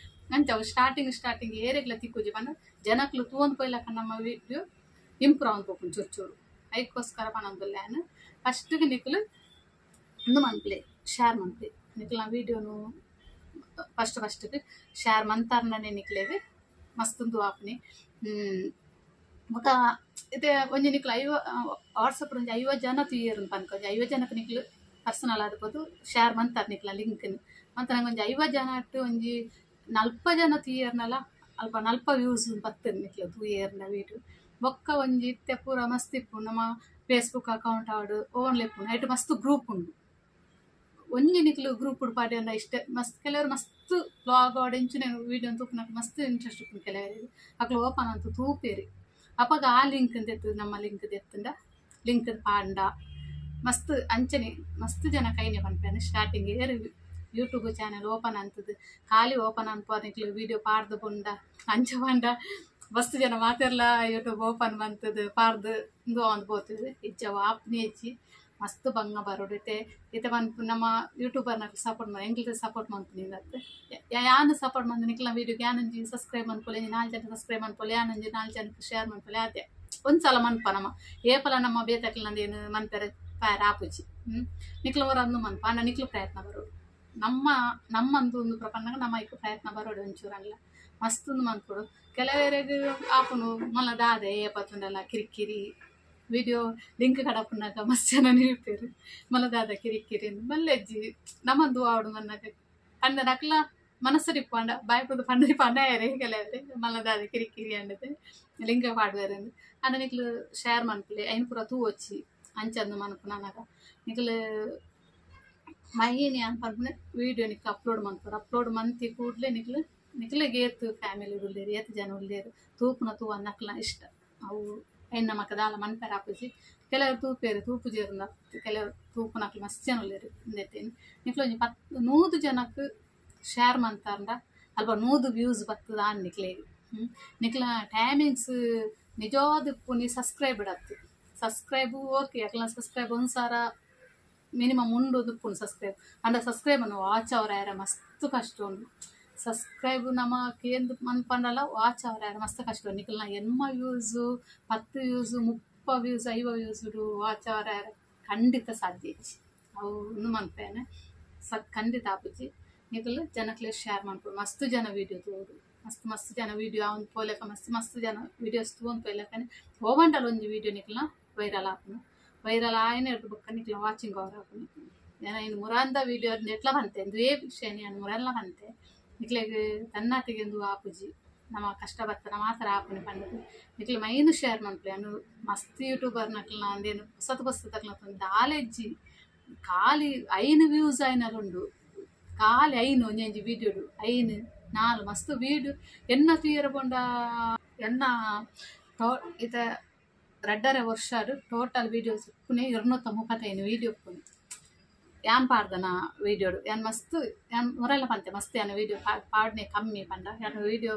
ಅಂಚ ಅವು ಸ್ಟಾರ್ಟಿಂಗ್ ಸ್ಟಾರ್ಟಿಂಗ್ ಏರೆಗ್ಲ ತಿಕ್ಕುಜಿ ಪಂಡ ಜನಕ್ಲು ತೂವೊಂದು ಪೋಯ್ಲಕ ನಮ್ಮ ವೀಡಿಯೋ ಇಂಪ್ರೂವ್ ಆವೊಂದು ಪೋಪುಂಡು ಚೂರು ಚೂರು. ಐಕ್ಕೋಸ್ಕರ ಪನೊಂದುಲ್ಲೆ ಯಾನ್ ಫಸ್ಟ್ಗೆ ನಿಕುಲು ಉಂದು ಮನ್ಪುಲೆ ಶೇರ್ ಮನ್ಪುಲೆ ನಿಕಲ್ನ ವೀಡಿಯೋನು ಫಸ್ಟ್ ಫಸ್ಟ್ಗೆ ಶೇರ್ ಮಂತಾರ್ನನೆ ನಿಕ್ಲೆಗ್ ಮಸ್ತ್ ಉಂದು ಆಪುನಿ. ಬೊಕ ಇತ್ತೆ ಒಂಜಿ ನಿಕ್ಲು 50 ವಾಟ್ಸಪ್ ಒಂಜಿ 50 ಜನ ತೂಯೆರ್ ಪನ್ಕ ಒಂಜಿ 50 ಜನಕ್ ನಿಕ್ಲು ಪರ್ಸನಲ್ ಆದ್ ಪೋದು ಶೇರ್ ಮಂತಾರ್ ನಿಕ್ಲ ಲಿಂಕ್ನ್ ಮಂತ ನಂಗೆ ಒಂಜಿ 50 ಜನ ಅಟ್ಟು ಒಂಜಿ 40 ಜನ ತೂಯೆರ್ನಲ ಅಲ್ಪ 40 ವ್ಯೂಸ್ ಬತ್ತುಂಡು ನಿಕ್ಲು ತೂಯೆರ್ನ ವೀಡಿಯೋ. ಬೊಕ್ಕ ಒಂಜಿ ಇತ್ತೆ ಪೂರ ಮಸ್ತ್ ಇಪ್ಪುಂಡು ನಮ್ಮ ಫೇಸ್ಬುಕ್ ಅಕೌಂಟ್ ಆವಡ್ ಓನ್ಲ ಇಪ್ಪುಂಡು ಐಟ್ ಮಸ್ತ್ ಗ್ರೂಪ್ ಉಂಡು. ಒಂಜಿ ನಿಕ್ಲು ಗ್ರೂಪ್ ಪಾಡ್ಯಂಡ ಇಷ್ಟೆ ಮಸ್ತ್ ಕೆಲವರು ಮಸ್ತ್ ಬ್ಲಾಗ್ ಆವಡ್ ಇಂಚಿನ ವೀಡಿಯೋ ತೂಪುನಕ್ ಮಸ್ತ್ ಇಂಟ್ರೆಸ್ಟ್ ಇಪ್ಪುಂಡು ಕೆಲವರಿಗೆ ಅಕ್ಲು ಓಪನ್ ಅಂತ ತೂಪೆರ್. ಅಪಗ ಆ ಲಿಂಕ್ ದೆತ್ತ್ ನಮ್ಮ ಲಿಂಕ್ ದೆತ್ತುಂಡ ಲಿಂಕ್ ಪಾಂಡ ಮಸ್ತ್ ಅಂಚನೆ ಮಸ್ತ್ ಜನ ಕೈನೆ ಪನ್ಪೆರ್ ಸ್ಟಾರ್ಟಿಂಗ್ ಏರ್ ಯೂಟ್ಯೂಬ್ ಚಾನೆಲ್ ಓಪನ್ ಅಂತದು ಖಾಲಿ ಓಪನ್ ಅನ್ಪುವ ನಿಕ್ಲು ವೀಡಿಯೋ ಪಾಡ್ದು ಪುಂಡ ಅಂಚ ಪಂಡ ಮಸ್ತ್ ಜನ ಮಾತೆರ್ಲ ಯೂಟ್ಯೂಬ್ ಓಪನ್ ಮಂತುದು ಪಾಡ್ದು ಉಂದು ಆವೊಂದು ಪೋತುದು. ಇಜ್ಜ ಆಪ್ನೆ ಇಜ್ಜಿ ಮಸ್ತ್ ಬಂಗ ಬರೊಡು. ಇತ್ತೆ ಇತ್ತೆ ಪನ್ಪು ನಮ್ಮ ಯೂಟ್ಯೂಬರ್ನಕ್ಲು ಸಪೋರ್ಟ್ ಮಾ ಎಂಕ್ಲೆಗ್ ಸಪೋರ್ಟ್ ಮನ್ಪುನಿ ಯಾನ್ ಸಪೋರ್ಟ್ ಮಂತ್ ನಿಕ್ಲ್ನ ವೀಡಿಯೋಗ್ ಯಾನೊಂಜಿ ಸಬ್ಸ್ಕ್ರೈಬ್ ಮನ್ಪೊಲೆ ಒಂಜಿ 4 ಜನ ಸಬ್ಸ್ಕ್ರೈಬ್ ಮನ್ಪೊಲೆ ಯಾನೊಂಜಿ 4 ಜನಕ್ ಶೇರ್ ಮನ್ಪೊಲೆ ಆತೆ ಒಂದ್ಸಲ ಮನ್ಪ ನಮ ಏಪಲ ನಮ್ಮ ಬೇತಕ್ಲ್ನ ಏನು ಮನ್ಪೆರೆ ಪ್ಯಾರ ಆಪುಜಿ. ನಿಕ್ಲು ಒರ ಅಂದು ಮನ್ಪ ಆಂಡ ನಿಕ್ಲು ಪ್ರಯತ್ನ ಬರೊಡು. ನಮ್ಮ ನಮ್ಮಂದು ಒಂದು ಪ್ರಪಂಚ ನಮ್ಮ ಐಕ್ ಪ್ರಯತ್ನ ಬರೊಡು ಒಂಚೂರಲ್ಲ ಮಸ್ತ್ ಉಂದು ಮನ್ಪೊಡು. ಕೆಲವೆರೆಗ್ ಆಪುಂಡು ಮಲ್ಲ ದಾದೆ ಏಪ ತೂಂಡಲ ಕಿರಿಕಿರಿ ವಿಡಿಯೋ ಲಿಂಕ್ ಕಡಪುನಗ ಮಸ್ತ್ ಜನ ನಿಲ್ಪೆರ್ ಮಲ್ಲ ದಾದ ಕಿರಿಕಿರಿ ಮಲ್ಲೆಜ್ಜಿ ನಮಂದು ಆವೊಡು ಮನ್ನಗ ಪಂಡ ನಕ್ಲ ಮನಸ್ಸುಡು ಇಪ್ಪುಂಡ ಬಾಯಿ ಪಂಡ ಪಂಡಯೆರೆ ಕೆಲವೆರ್ ಮಲ್ಲ ದಾದ ಕಿರಿಕಿರಿ ಅಂಡದ್ ಲಿಂಕ್ ಪಾಡುವೆರ್ ಆಂಡ ನಿಕ್ಲು ಶೇರ್ ಮನ್ಪುಲೆ ಐನ್ ಪೂರ ತೂವೊಚ್ಚಿ ಅಂಚಂದು ಮನ್ಪುನಗ ನಿಕ್ಲು ಮೈನ್ ಯಾನ್ ಪನ್ಪುನೆ ವೀಡಿಯೋ ನಿಕ್ಲು ಅಪ್ಲೋಡ್ ಮನ್ಪೊಡು. ಅಪ್ಲೋಡ್ ಮಂತಿ ಕೂಡ್ಲೆ ನಿಕ್ಲು ನಿಕ್ಲೆಗ್ ಏತ್ ಫ್ಯಾಮಿಲಿ ಉಲ್ಲೆರ್ ಏತ್ ಜನ ಉಲ್ಲೆರ್ ತೂಪುನ ತೂವನ್ನಕ್ಲ್ನ ಇಷ್ಟ ಅವು ಐನ್ ನಮಕ್ ದಾಲ ಮನ್ಪೆರೆ ಆಪುಜಿ. ಕೆಲವೆರ್ ತೂಪೆರ್ ತೂಪುಜೆರ್ ಕೆಲವೆರ್ ತೂಪುನಕ್ಲು ಮಸ್ತ್ ಜನ ಉಲ್ಲೆರ್ ಉಂದೆತೇನ್ ನಿಕ್ಲು ಒಂಜಿ 100 ಜನಕ್ ಶೇರ್ ಮಂತಾರ್ಂಡ ಅಲ್ಪ 100 ವ್ಯೂಸ್ ಬತ್ತುದ ಆನ್ ನಿಕ್ಲೆಗ್. ನಿಕ್ಲ ಟೈಮಿಂಗ್ಸ್ ನಿಜವಾದ್ ಇಪ್ಪುನಿ ಸಬ್ಸ್ಕ್ರೈಬ್ ಅತ್ತ್ ಸಬ್ಸ್ಕ್ರೈಬ್ ಓಕೆ ಅಕ್ಲ್ನ ಸಬ್ಸ್ಕ್ರೈಬ್ 1000 ಮಿನಿಮಮ್ ಉಂಡು ಇಪ್ಪುಂಡು ಸಬ್ಸ್ಕ್ರೈಬ್ ಆಂಡ ಸಬ್ಸ್ಕ್ರೈಬ್ ವಾಚ್ ಅವರ ಮಸ್ತ್ ಕಷ್ಟ ಉಂಡು. ಸಬ್ಸ್ಕ್ರೈಬ್ ನಮ ಕೇಂದ್ ಮನ್ಪಂಡಲ ವಾಚ್ ಅವರ ಮಸ್ತ್ ಕಷ್ಟ. ನಿಕ್ಲ್ನ 80 views 10 views 30 views 50 views watch ಅವರ ಖಂಡಿತ ಸಾಧ್ಯ ಇಜ್ಜಿ. ಅವು ಉಂದು ಮನ್ಪೇನೆ ಖಂಡಿತ ಆಪುಜಿ. ನಿಕ್ಲು ಜನಕ್ಲೆ ಶೇರ್ ಮನ್ಪೊಡು. ಮಸ್ತ್ ಜನ ವೀಡಿಯೋ ತೂವೊಡು ಮಸ್ತ್ ಮಸ್ತ್ ಜನ ವೀಡಿಯೋ ಆವೊಂದು ಪೋಲೆಕ ಮಸ್ತ್ ಮಸ್ತ್ ಜನ ವೀಡಿಯೋಸ್ ತೂವೊಂದು ಪೋಯ್ಲೆಕನೆ ಓವಂಡಲ ಒಂಜಿ ವೀಡಿಯೋ ನಿಕ್ಲ್ನ ವೈರಲ್ ಆಪುಂಡು. ವೈರಲ್ ಆಯಿನ ಬೊಕ್ಕ ನಿಕ್ಲ್ನ ವಾಚಿಂಗ್ ಅವರ್ ಆಪುಂಡು. ಯಾನ್ ಮುರಾಂದ ವೀಡಿಯೋ ಎಟ್ಲ ಪಂತೆ ಇಂದುವೇ ವಿಷಯ ಯಾನ್ ಮುರಲ್ಲ ಪಂತೆ ನಿಕ್ಲೆಗ್ ತನ್ನಾತಿಗೆ ಉಂದು ಆಪುಜಿ ನಮ ಕಷ್ಟ ಬತ್ತನ ಮಾತ್ರ ಆಪುನಿ ಪಂಡುದು ನಿಕ್ಲು ಮೈನ್ ಶೇರ್ ಮನ್ಪುಲೆ. ಯಾನ್ ಮಸ್ತ್ ಯೂಟ್ಯೂಬರ್ನಕ್ಲ್ನ ಅಂದೇನು ಪೊಸತ್ ಪೊಸತಕ್ಲ್ನ ದಾಲ ಇಜ್ಜಿ ಖಾಲಿ 5 ವ್ಯೂಸ್ ಆಯಿನಲ ಉಂಡು ಖಾಲಿ 5 ಒಂಜೊಂಜಿ ವೀಡಿಯೋಡು 5 4 ಮಸ್ತ್ ವೀಡಿಯೋ ಎನ್ನ ತೂಯೆರೆ ಪೋಂಡ ಎನ್ನ ಇತ್ತೆ 2.5 ವರ್ಷ ಟೋಟಲ್ ವೀಡಿಯೋಸ್ ಇಪ್ಪುನೆ 235 ವೀಡಿಯೋ ಇಪ್ಪುನಿ. ಯಾನ್ ಪಾಡ್ದನ ವೀಡಿಯೋಡು ಯಾನ್ ಮಸ್ತ್ ಯಾನ್ ಮೊರೆಲ್ಲ ಪಂತೆ ಮಸ್ತ್ ಯಾನ್ ವೀಡಿಯೋ ಪಾಡ್ನೆ ಕಮ್ಮಿ ಪಂಡ ಯಾನ್ ವೀಡಿಯೋ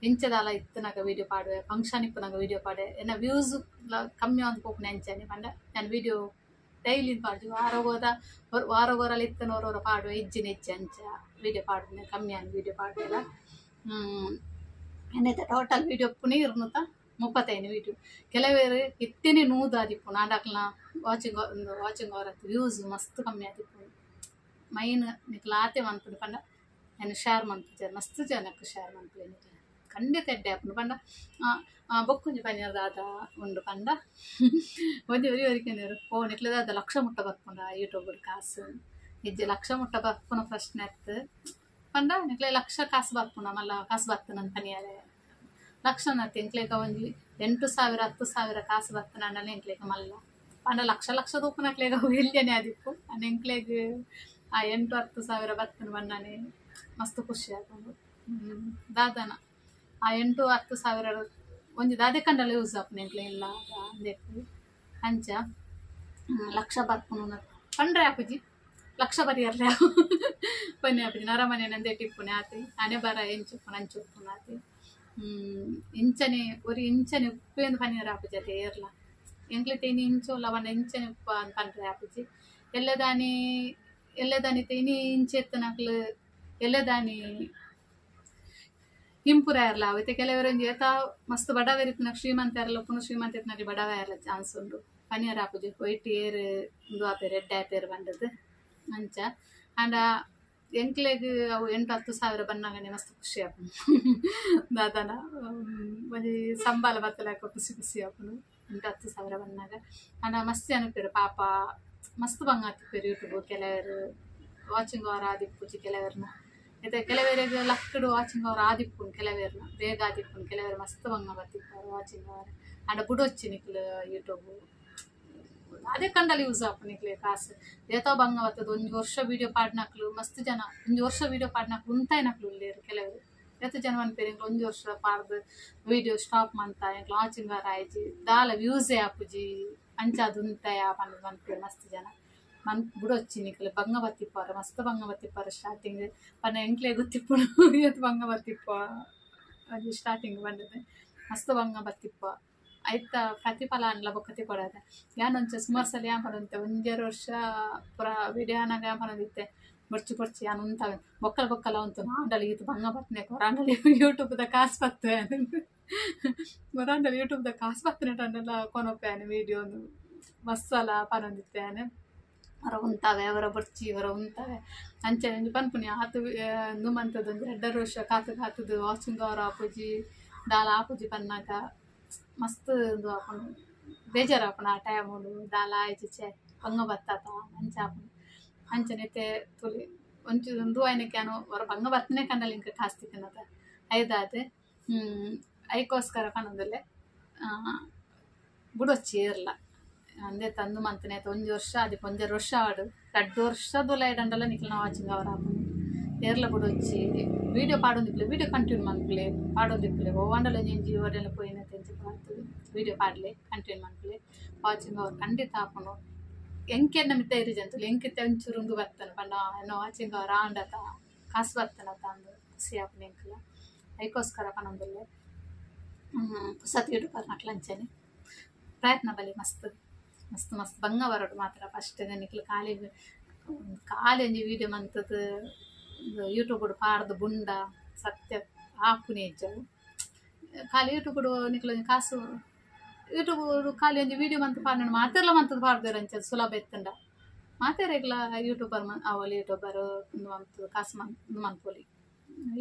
ಎಂಚದಾಲ ಇತ್ತನಾಗ ವೀಡಿಯೋ ಪಾಡುವೆ ಫಂಕ್ಷನ್ ಇಪ್ಪುನಾಗ ವೀಡಿಯೋ ಪಾಡೆ ಎನ್ನ ವ್ಯೂಸ್ ಕಮ್ಮಿ ಆವೊಂದು ಪೋಪುನೆ ಅಂಚನೆ ಪಂಡ ಯಾನ್ ವೀಡಿಯೋ ಡೈಲಿ ಪಾಡ್ದು ವಾರ ವಾರಲ ಇತ್ತನ ಒರ ಪಾಡುವೆ ಇಜ್ಜಿನ ಇಜ್ಜಿ ಅಂಚ ವೀಡಿಯೋ ಪಾಡುನೆ ಕಮ್ಮಿ ಆನ್ ವೀಡಿಯೋ ಪಾಡುವೆಲ. ಎನ್ನೈತೆ ಟೋಟಲ್ ವೀಡಿಯೋ ಇಪ್ಪುನೆ 235 ವೀಡಿಯೋ. ಕೆಲವೆರ್ ಇತ್ತೆನೆ 100 ಆದಿಪ್ಪುಂಡು ಆಂಡ ಅಕ್ಲ್ನ ವಾಚಿಂಗ್ ವಾಚಿಂಗ್ ಅವರ್ ವ್ಯೂಸ್ ಮಸ್ತ್ ಕಮ್ಮಿ ಆದಿಪ್ಪುಂಡು. ಮೈನ್ ನಿಕ್ಲು ಆತೆ ಮನ್ಪುಂಡು ಪಂಡ ಯಾನ್ ಶೇರ್ ಮನ್ಪುಜೆರ್ ಮಸ್ತ್ ಜನಕ್ ಶೇರ್ ಮನ್ಪುಲೆ ನಿಕ್ಲು ಖಂಡಿತ ಎಡ್ಡೆ ಆಪುಂಡು. ಪಂಡ ಬೊಕ್ಕೊಂಜಿ ಪನಿಯರ್ ದಾದ ಉಂಡು ಪಂಡ ಒಂಜಿ ಒರಿ ಒರಿಕೆನೆರ್ ಓ ನಿಕ್ಲೆ ದಾದ ಲಕ್ಷ ಮುಟ್ಟ ಬರ್ಪುಂಡ ಯೂಟ್ಯೂಬ್ ಕಾಸು ಇಜ್ಜಿ ಲಕ್ಷ ಮುಟ್ಟ ಬರ್ಪುನ ಪ್ರಶ್ನೆ ಅತ್ತ್ ಪಂಡ ನಿಕ್ಲೆ ಲಕ್ಷ ಕಾಸು ಬರ್ಪುಂಡ ಮಲ್ಲ ಕಾಸು ಬರ್ತುಂಡು ಪನಿಯರೆ ಲಕ್ಷ ಎಂಕ್ಲೇಕ ಒಂಜಿ 8,000 10,000 ಕಾಸು ಬತ್ತನಾಂಡಲ ಎಂಕ್ಲೇಕ ಮಲ್ಲ ಪಂಡ ಲಕ್ಷ ಲಕ್ಷ ದೂಪುನಕ್ಲೆಗ್ ಅವು ಎಲ್ಯನೆ ಆದಿಪ್ಪು. ಅಂಡ ಎಂಕ್ಲೆಗ್ ಆ 8-10 ಸಾವಿರ ಬತ್ತನ ಬಣ್ಣನೆ ಮಸ್ತ್ ಖುಷಿ ಆಪುಂಡು. ದಾದನ ಆ 8-10 ಸಾವಿರ ಒಂಜಿ ದಾದೆ ಕಂಡಲ ಯೂಸ್ ಆಪುಂಡು ಎಂಕ್ಲೆ ಇಲ್ಲ ಅಂದೆಕ್. ಅಂಚ ಲಕ್ಷ ಬರ್ಪುನು ಪಂಡ್ರೆ ಆಪುಜಿ, ಲಕ್ಷ ಬರಿಯರ್ಲೆ ಪನ್ನೆ ಆಪುಜಿ. ನರಮನೆ ನಂದೇಟ್ ಇಪ್ಪುನೆ ಆತೆ ಅನೆ ಬರ ಎಂಚುಪ್ಪುನು ಅಂಚ ಉಪ್ಪುನು ಆತೆ. ಇಂಚನೆ ಒರಿ ಇಂಚನೆ ಉಪ್ಪೇಂದು ಪನಿಯರ ಆಪುಜಿ ಅತೆ ಏರ್ಲ ಎಂಕ್ಲೆ ತೇನಿ ಇಂಚೋಲ ಪಂಡ ಇಂಚನೆ ಉಪ್ಪ ಅಂದ್ ಪಂಡ್ರೆ ಆಪುಜಿ. ಎಲ್ಲದಾನಿ ಎಲ್ಲದಾನಿ ತೇನಿ ಇಂಚೆ ಎತ್ತನಕ್ಲು ಎಲ್ಲದಾನಿ ಇಂಪುರ ಇರಲ ಅವಿತೆ. ಕೆಲವರೊಂಜಿ ಏತ ಮಸ್ತ್ ಬಡವೆರ್ ಇತ್ತಿನಕ್ ಶ್ರೀಮಂತ ಇರಲ ಪುನಃ ಶ್ರೀಮಂತ ಇತ್ತಿನಕ್ಲು ಬಡವ ಇರಲ ಚಾನ್ಸ್ ಉಂಡು. ಪನಿಯರ ಆಪುಜಿ ವೈಟ್ ಏರ್ ಉಂದು ಆಪೆರ್ ಎಡ್ಡೆ ಆಪೆರ್ ಪಂಡದು ಅಂಚ. ಆಂಡ ಎಂಕ್ಲೆಗ್ ಅವು 8-10 ಸಾವಿರ ಬನ್ನಗನೆ ಮಸ್ತ್ ಖುಷಿ ಆಪುಂಡು. ದಾದನ ಒಂಜಿ ಸಂಬಾಲ ಬತ್ತಲಾಕ ಖುಷಿ ಖುಷಿ ಆಪುಂಡು 8-10 ಸಾವಿರ ಬನ್ನಾಗ. ಆಂಡ ಮಸ್ತ್ ಅನುಪೇರು ಪಾಪ ಮಸ್ತ್ ಬಂಗ ಆತಿಪ್ಪೆರ್ ಯೂಟ್ಯೂಬ್. ಕೆಲವರು ವಾಚಿಂಗ್ ಅವರ್ ಆದಿಪ್ಪುಜಿ, ಕೆಲವರ್ನ ಇತ್ತೆ ಕೆಲವರಿಗೆ ಲಕ್ಕಡು ವಾಚಿಂಗ್ ಅವರ್ ಆದಿಪ್ಪುಂಡು, ಕೆಲವೇರ್ನ ಬೇಗ ಆದಿಪ್ಪುಂಡು, ಕೆಲವರು ಮಸ್ತ್ ಬಂಗ ಬತ್ತಿಪ್ಪರು ವಾಚಿಂಗ್ ಅವರ್. ಆಂಡ ಬುಡೊಚ್ಚಿ ನಿಕ್ಲು ಯೂಟ್ಯೂಬ್ ಅದೇ ಕಂಡಲ್ಲಿ ಯೂಸ್ ಆಪುಂಡು ನಿಕ್ಲೆ ಕಾಸು. ಏತೋ ಬಂಗ ಬತ್ತದ ಒಂಜಿ ವರ್ಷ ವೀಡಿಯೋ ಪಾಡ್ನಕ್ಲು ಮಸ್ತ್ ಜನ ಒಂಜಿ ವರ್ಷ ವೀಡಿಯೋ ಪಾಡ್ನಕ್ಲು ಉಂತಾಯಿನಕ್ಲು ಉಲ್ಲೇರು ಕೆಲವರು. ಏತ ಜನ ಪನ್ಪೆರ್ ಎಂಕ್ಲು ಒಂಜಿ ವರ್ಷ ಪಾಡ್ದು ವೀಡಿಯೋ ಸ್ಟಾಪ್ ಮಂತ ಎಂಕ್ಲು ವಾಚಿಂಗ್ ಅವರ್ ಆಯ್ಜಿ ದಾಲ ವ್ಯೂಸೇ ಆಪುಜಿ ಅಂಚಾದ್ ಉಂತಾಯ ಪಂದ್ ಪನ್ಪೆರ್ ಮಸ್ತ್ ಜನ. ಮನ್ ಬುಡೊಚ್ಚಿ ನಿಕ್ಲೆ ಬಂಗ ಬತ್ತಿಪ್ಪಾರ ಮಸ್ತ್ ಬಂಗ ಬತ್ತಿಪ್ಪಾರ ಸ್ಟಾರ್ಟಿಂಗ್ ಪಂಡ ಎಂಕ್ಲೆ ಗೊತ್ತಿಪ್ಪುಂಡು ಏತ್ ಬಂಗ ಬತ್ತಿಪ್ಪ ಅದು ಸ್ಟಾರ್ಟಿಂಗ್ ಪಂಡದು ಮಸ್ತ್ ಬಂಗ ಬತ್ತಿಪ್ಪ. ಐತ ಪ್ರತಿಫಲ ಅನ್ಲ ಬೊಕ್ಕ ತಿಕೊಡಾತ. ಯಾನೊಂಚ ಸುಮಾರು ಸಲ ಯಾನ್ ಪನೊಂತೆ ಒಂಜೆರಡು ವರ್ಷ ಪೂರ ವಿಡಿಯೋ ಆನಗ ಯಾನ್ ಪನೊಂದಿತ್ತೆ ಬೊರ್ಚಿ ಬೊರ್ಚಿ ಯಾನ್ ಉಂತಾವೆ ಬೊಕ್ಕಲ ಬೊಕ್ಕಲ ಉಂತು ಆಂಡಲ ಈತ್ ಬಂಗ ಬತ್ತನೆ ಕೊರಾಂಡಲ ಯೂಟ್ಯೂಬ್ದ ಕಾಸು ಬತ್ತುವೆ ಕೊರಾಂಡಲ ಯೂಟ್ಯೂಬ್ದ ಕಾಸು ಬತ್ತನೆ ಅಂಡಲ ಕೊನೊಪೆ ಯಾನ್ ವೀಡಿಯೋ ಮಸ್ತ್ ಪನೊಂದಿತ್ತೆ ಯಾನ್. ಹೊರ ಉಂತಾವೆ ಅವರ ಬೊರ್ಚಿ ಹೊರ ಉಂತಾವೆ ಅಂಚನೆ ಒಂಜಿ ಪನ್ಪುನಿ ಆತು ಉಂದು ಮಂತದ ಒಂಜಿ ರಡ್ಡರ ವರ್ಷ ಕಾತು ಕಾತುದು ವಾಚಿಂಗ್ ಅವರ್ ಆಪುಜಿ ದಾಲ ಆಪುಜಿ ಪನ್ನಾಗ ಮಸ್ತ್ ಉಂದು ಆಪುಂಡು ಬೇಜಾರು ಆಪುಂಡು. ಆ ಟೈಮುಡು ದಾಲ ಆಯ್ಜಿ ಛೆ ಬಂಗ ಬತ್ತಾತ ಅಂಚ ಆಪುಂಡು. ಅಂಚನೆ ಇತ್ತೆ ತೂಲಿ ಒಂಚೂರು ಉಂದು ಆಯ್ನಕ್ಕೆ ಯಾನು ಹೊರ ಬಂಗ ಬತ್ತನೆ ಕಂಡಲ ಇಂಕ ಕಾಸು ತಿಕ್ಕುನತ ಐದಾದ್. ಐಕೋಸ್ಕರ ಪನೊಂದುಲ್ಲೆ ಬುಡೊಚ್ಚಿ ಏರ್ಲ ಅಂದೆ ತಂದು ಮಂತನೆ ಒಂಜಿ ವರ್ಷ ಆದಿಪ್ಪ ಒಂಜೆರಡು ವರ್ಷ ಆವಡ್ ರಡ್ಡ್ ವರ್ಷದ ಇಡಂಡಲ ನಿಕ್ಲೆನ ವಾಚಿಂಗ್ ಅವರ್ ಆಪುಂಡು. ಏರ್ಲ ಬುಡೊಚ್ಚಿ ವೀಡಿಯೋ ಪಾಡೊಂದಿಪ್ಪುಲೆ ವೀಡಿಯೋ ಕಂಟಿನ್ಯೂ ಮನ್ಪುಲೆ ಪಾಡೊಂದಿಪ್ಪುಲೆ ಒವ್ವಾಂಡಲ ಒಂಜಿ ಒಡೆಲ ಪೋಯಿನ ತೆಂಚ ವೀಡಿಯೋ ಪಾಡ್ಲೆ ಕಂಟಿನ್ಯೂ ಮನ್ಪುಲೆ ವಾಚಿಂಗ್ ಅವರ್ ಖಂಡಿತ ಆಪುಂಡು. ಎಂಕೆನ್ನ ಮಿತ್ತ ಇರಿಜಂತುಲು ಎಂಕಿತ್ತೆ ಒಂಚೂರು ಉಂದು ಬರ್ತನ ಪಂಡ ಎನ್ನ ವಾಚಿಂಗ್ ಅವರ್ ಆಂಡತ ಕಾಸು ಬರ್ತನತ ಅಂದ್ ಖುಷಿ ಆಪುಂಡು ಎಂಕುಲ. ಐಕೋಸ್ಕರ ಪನೊಂದುಲ್ಲೆ ಪೊಸತ್ ಯೂಟ್ಯೂಬರ್ ನಕ್ಲು ಅಂಚನೆ ಪ್ರಯತ್ನ ಬಲಿ ಮಸ್ತ್ ಮಸ್ತ್ ಮಸ್ತ್ ಬಂಗ ಬರೊಡು ಮಾತ್ರ. ಫಸ್ಟ್ ನಿಕ್ಲು ಖಾಲಿ ಖಾಲಿ ಒಂಜಿ ವೀಡಿಯೋ ಮಂತುದು ಯೂಟ್ಯೂಬ್ ಪಾಡ್ದು ಬುಂಡ ಸತ್ಯ ಆಪುನೆ ಇಜ್ಜವು. ಖಾಲಿ ಯೂಟ್ಯೂಬ್ ನಿಕ್ಲು ಒಂಜಿ ಕಾಸು ಯೂಟ್ಯೂಬ್ ಖಾಲಿ ಒಂಜಿ ವೀಡಿಯೋ ಮಂತ್ ಪಾಡ್ನಂಡ ಮಾತೆರ್ಲ ಮಂತುದು ಪಾಡ್ದೆರ್ ಅಂಚ ಸುಲಭ ಇತ್ತುಂಡ ಮಾತೆರೆಗ್ಲ ಯೂಟ್ಯೂಬರ್ ಅವಲಿ ಯೂಟ್ಯೂಬರ್ ಉಂದು ಮಂತ್ ಕಾಸು ಉಂದು ಮನ್ಪೊಲಿ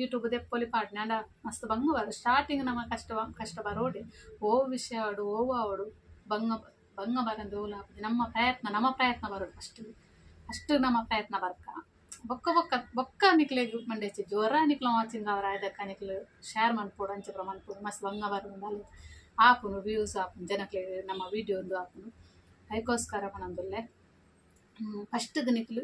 ಯೂಟ್ಯೂಬ್ ದೆಪ್ಪೊಲಿ ಪಾಡ್ನೆ. ಆಂಡ ಮಸ್ತ್ ಬಂಗ ಬರ ಸ್ಟಾರ್ಟಿಂಗ್ ನಮ ಕಷ್ಟ ಕಷ್ಟ ಬರೋಡೆ ಓ ವಿಷಯ ಆವಡು ಓವು ಆವಡು ಬಂಗ ಬಂಗ ಬರಂದು ಓಲು ಆಪುಜಿ. ನಮ್ಮ ಪ್ರಯತ್ನ ಬರೋಡು ಫಸ್ಟ್ ಫಸ್ಟ್ ನಮ್ಮ ಪ್ರಯತ್ನ ಬರ್ಕ ಬೊಕ್ಕ ಬೊಕ್ಕ ಬೊಕ್ಕ ನಿಕ್ಲೆಗ್ ಮಂಡೇಚಿ ಜೋರ ನಿಕ್ಲ ವಾಚಿಂಗ್ ಅವರ್ ಆಯ್ದಕ್ಕ ನಿಕ್ಲು ಶೇರ್ ಮನ್ಪೊಡು ಅಂಚ ಪೂರ ಮನ್ಪೊಡು ಮಸ್ತ್ ಬಂಗ ಬರೋಡು ಅಲ್ಲಿ ಆಪುಂಡು ವ್ಯೂಸ್ ಆಪುಂಡು ಜನಕ್ಲೆಗ್ ನಮ್ಮ ವೀಡಿಯೋ ಉಂದು ಆಪುಂಡು. ಐಕೋಸ್ಕರ ಪನೊಂದುಲ್ಲೆ ಫಸ್ಟ್ಗ್ ನಿಕ್ಲು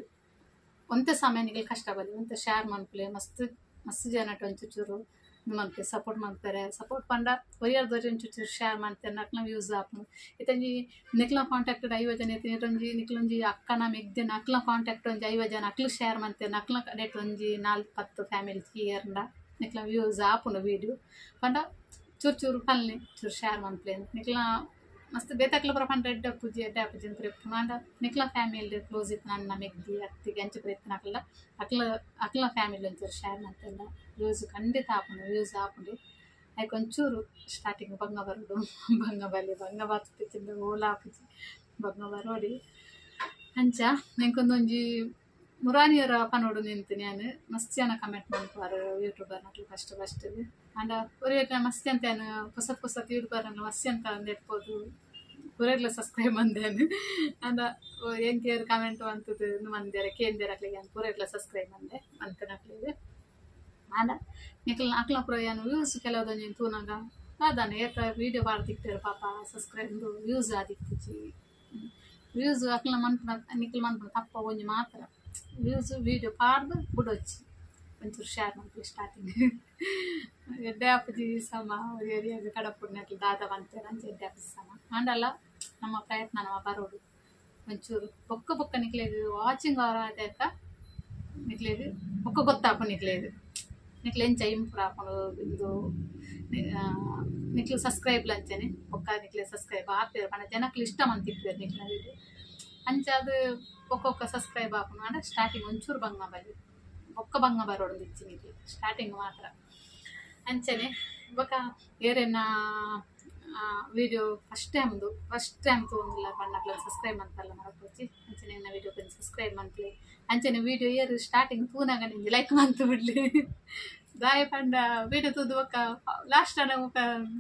ಒಂತೆ ಸಮಯ ನಿಕ್ಲು ಕಷ್ಟ ಬಲಿ ಒಂತೆ ಶೇರ್ ಮನ್ಪುಲೆ ಮಸ್ತ್ ಮಸ್ತ್ ಜನಟ್ ಒಂಚೂರು ಉಂದು ಮನ್ಪುಲೆ ಸಪೋರ್ಟ್ ಮನ್ಪೆರೆ. ಸಪೋರ್ಟ್ ಪಂಡ ಒರಿಯರ್ದ್ ಒರಿ ಒಂಚೂರು ಶೇರ್ ಮನ್ತೆರ್ ಅಕ್ಲ್ನ ವ್ಯೂಸ್ ಆಪುಂಡು. ಇತ್ತೊಂಜಿ ನಿಕ್ಲ್ನ ಕಾಂಟ್ಯಾಕ್ಟ್ 50 ಜನ ಇತ್ತಿನ ಒಂಜಿ ನಿಕ್ಲೊಂಜಿ ಅಕ್ಕನ ಮೆಗ್ದಿನ ಅಕ್ಲ್ನ ಕಾಂಟ್ಯಾಕ್ಟ್ ಒಂಜಿ 50 ಜನ ಅಕ್ಲು ಶೇರ್ ಮನ್ತೆರ್ ಅಕ್ಲ್ನ ಕಡೆಟ್ ಒಂಜಿ 4-10 ಫ್ಯಾಮಿಲಿ ತೂಯೆರ್ಂಡ ನಿಕ್ಲ್ನ ವ್ಯೂಸ್ ಆಪುಂಡು ವೀಡಿಯೋ. ಪಂಡ ಚೂರು ಚೂರು ಪನ್ಲೆ ಚೂರು ಶೇರ್ ಮನ್ಪುಲೆ ನಿಕ್ಲ್ನ ಮಸ್ತ್ ಬೇತಕ್ಲ ಪೂರ ಪಂಡ ಎಡ್ಡೆ ಆಪುಜಿ ಎಡ್ಡೆ ಆಪುಜಿ ಅಂತ ಇಪ್ಪುಂಡು. ಆಂಡ ನಿಕ್ಲ್ನ ಫ್ಯಾಮಿಲಿ ಕ್ಲೋಸ್ ಇತ್ತಿನ ಅಣ್ಣ ಮೆಗ್ದಿ ಅತ್ತಿಗೆ ಅಂಚ ಪೂರ ಇತ್ತಿನ ಅಕ್ಲ ಅಕ್ಲ ಅಕ್ಲ್ನ ಫ್ಯಾಮಿಲಿ ಒಂಚೂರು ಶೇರ್ ಮಲ್ತಂಡ ವ್ಯೂಸ್ ಖಂಡಿತ ಆಪುಂಡು ವ್ಯೂಸ್ ಆಪುಂಡು. ಐಕ್ ಒಂಚೂರು ಸ್ಟಾರ್ಟಿಂಗ್ ಬಂಗ ಬರೋಡು ಬಂಗ ಬಲಿ ಬಂಗ ಬತ್ತಿತ್ತಿಂಡ ಓಲ ಆಪುಜಿ ಬಂಗ ಬರೋಡಿ ಅಂಚ. ಎಂಕೊಂದೊಂಜಿ ಮುರಾನಿಯರ ಪನೊಡು ನಿಂತಿನಿ ಯಾನ್ ಮಸ್ತ್ ಜನ ಕಮೆಂಟ್ ಮನ್ಪುವರ್ ಯೂಟ್ಯೂಬರ್ ನಕ್ಲು ಫಸ್ಟ್ ಫಸ್ಟ್. ಆಂಡ ಒರಿಯೆರ್ನ ಮಸ್ತ್ ಅಂತ ಯಾನ್ ಪೊಸತ್ ಪೊಸತ್ ಯೂಟ್ಯೂಬರ್ ಮಸ್ತ್ ಅಂತ ಅಂದ್ ಪೂರೆರ್ಲ ಸಬ್ಸ್ಕ್ರೈಬ್ ಮಂದೇನು. ಆಂಡ ಎಂಕೇರ್ ಕಮೆಂಟ್ ಮಂತುದು ಉಂದು ಮಂದೆರ್ ಕೇಂದೆರ್ ಅಕ್ಲೆಗ್ ಯಾನ್ ಪೂರೆರ್ಲ ಸಬ್ಸ್ಕ್ರೈಬ್ ಮಂದೆ ಮಂತುನಕ್ಲೆಗ್. ಆಂಡ ನಿಕ್ಲ್ನ ಅಕ್ಲ್ನ ಪೂರ ಯಾನ್ ವ್ಯೂಸ್ ಕೆಲವೊಂಜಿ ತೂನಗ ದಾದಾನೆ ಏತ ವೀಡಿಯೋ ಪಾಡ್ದಿತ್ತೆರ್ ಪಾಪ ಸಬ್ಸ್ಕ್ರೈಬ್ ವ್ಯೂಸ್ ಆದಿಪ್ಪುಜಿ ವ್ಯೂಸ್ ಅಕ್ಲ ಮನ್ಪುನ ನಿಕ್ಲ್ ಮನ್ಪುನ ತಪ್ಪ ಒಂಜಿ ಮಾತ್ರ ವ್ಯೂಸ್ ವೀಡಿಯೋ ಪಾಡ್ದು ಬುಡೊಚ್ಚಿ ಒಂಚೂರು ಶೇರ್ ಮನ್ಪುಲೆ ಸ್ಟಾರ್ಟಿಂಗ್ ಎಡ್ಡೆ ಆಪುಜಿ ಸಮ ಏರಿಯಾಗ ಕಡಪುಡ್ನಕ್ಲ್ ದಾದ ಪನ್ಪೆರ್ ಅಂಚ ಎಡ್ಡೆ ಆಪುಜಿ ಸಮ ಆಂಡಲ ನಮ್ಮ ಪ್ರಯತ್ನ ನಮ ಬರೋಡು ಒಂಚೂರು ಬೊಕ್ಕ ಬೊಕ್ಕ ನಿಕ್ಲೆಗ್ ವಾಚಿಂಗ್ ಅವರ್ ಆತೇಕ ನಿಕ್ಲೆಗ್ ಬೊಕ್ಕ ಗೊತ್ತಾಪುಂಡು ನಿಕ್ಲೆಗ್ ನಿಕ್ಲೆ ಎಂಚ ಇಂಪ್ರೂವ್ ಆಪುಂಡು ಇಂದು ನಿಕ್ಲು ಸಬ್ಸ್ಕ್ರೈಬ್ ಅಂಚನೆ ಬೊಕ್ಕ ನಿಕ್ಲೆ ಸಬ್ಸ್ಕ್ರೈಬ್ ಆಪೆರ್ ಪಂಡ ಜನಕ್ಲು ಇಷ್ಟ ಮಂತಿಪ್ಪುವೆರ್ ನಿಕ್ಲೆನ ವೀಡಿಯೋ ಅಂಚಾದ್ ಒಕ್ಕೊಕ್ಕ ಸಬ್ಸ್ಕ್ರೈಬ್ ಆಪುಂಡು ಆಂಡ ಸ್ಟಾರ್ಟಿಂಗ್ ಒಂಚೂರು ಬಂಗ ಬಲ್ಲಿ ಬೊಕ್ಕ ಬಂಗ ಬರೋಡು ಇಜ್ಜಿ ನಿಕ್ಲೆ ಸ್ಟಾರ್ಟಿಂಗ್ ಮಾತ್ರ ಅಂಚನೆ ಬೊಕ್ಕ ಏರೆನ ವೀಡಿಯೋ ಫಸ್ಟ್ ಟೈಮ್ ತೂವೊಂದುಲ್ಲ ಪಂಡ ಸಬ್ಸ್ಕ್ರೈಬ್ ಮನ್ಪಲ್ಲ ಮರಪೊಚ್ಚಿ ಅಂಚನೆ ಎನ್ನ ವೀಡಿಯೋ ಒಂಜಿ ಸಬ್ಸ್ಕ್ರೈಬ್ ಮನ್ಪುಲೆ ಅಂಚನೆ ವೀಡಿಯೋ ಏರ್ ಸ್ಟಾರ್ಟಿಂಗ್ ತೂನಗ ಒಂಜಿ ಲೈಕ್ ಮಂತ್ ಬಿಡ್ಲಿ ದಾಯೆ ಪಂಡ ವೀಡಿಯೋ ತೂದು ಬೊಕ್ಕ ಲಾಸ್ಟ್ ಆಂಡ ಬೊಕ್ಕ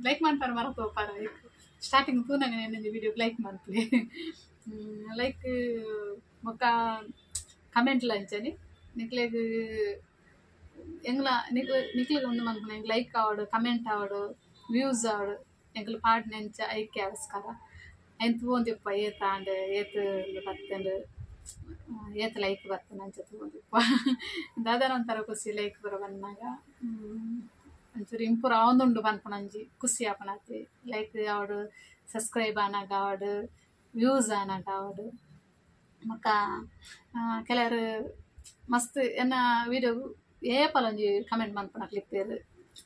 ಲೈಕ್ ಮನ್ಪರ ಮರತ್ ಪೋಪರ ಸ್ಟಾರ್ಟಿಂಗ್ ತೂನಗ ಒಂಜಿ ವೀಡಿಯೋ ಲೈಕ್ ಮನ್ಪುಲೆ ಲೈಕ್ ಬೊಕ್ಕ ಕಮೆಂಟ್ಲ ಅಂಚನೆ ನಿಕ್ಲೆಗ್ ಎಂಗ್ಲ ನಿಕ್ಲೆಗ್ ಉಂದು ಮನ್ಪುನ ಎಂಕ್ ಲೈಕ್ ಆವಡ್ ಕಮೆಂಟ್ ಆವಡ್ ವ್ಯೂಸ್ ಆವಡ್ ಎಂಕ್ಲು ಪಾಡ್ನೆ ಅಂಚ ಐಕೆ ಅವಸ್ಕರ ಐನ್ ತೂವೊಂದಿಪ್ಪ ಏತ್ ಆಂಡ್ ಏತ್ ಬತ್ತುಂಡು ಏತ್ ಲೈಕ್ ಬತ್ತುಂಡು ಅಂಚ ತೂವೊಂದಿಪ್ಪ ದಾದನ ಒಂಥರ ಖುಷಿ ಲೈಕ್ ಪೂರ ಬನ್ನಗ ಒಂಚೂರು ಇಂಪ್ರೂವ್ ಆವೊಂದುಂಡು ಪನ್ಪುನ ಒಂಜಿ ಖುಷಿ ಆಪುನತೆ ಲೈಕ್ ಆವಡ್ ಸಬ್ಸ್ಕ್ರೈಬ್ ಆನಗ ಆವಡ್ ವ್ಯೂಸ್ ಆನಗ ಆವಡ್ ಬೊಕ್ಕ ಕೆಲವರು ಮಸ್ತ್ ಎನ್ನ ವೀಡಿಯೋ ಏಪಲ ಒಂಜಿ ಕಮೆಂಟ್ ಮನ್ಪುನಕ್ಲು ಇತ್ತೆರ್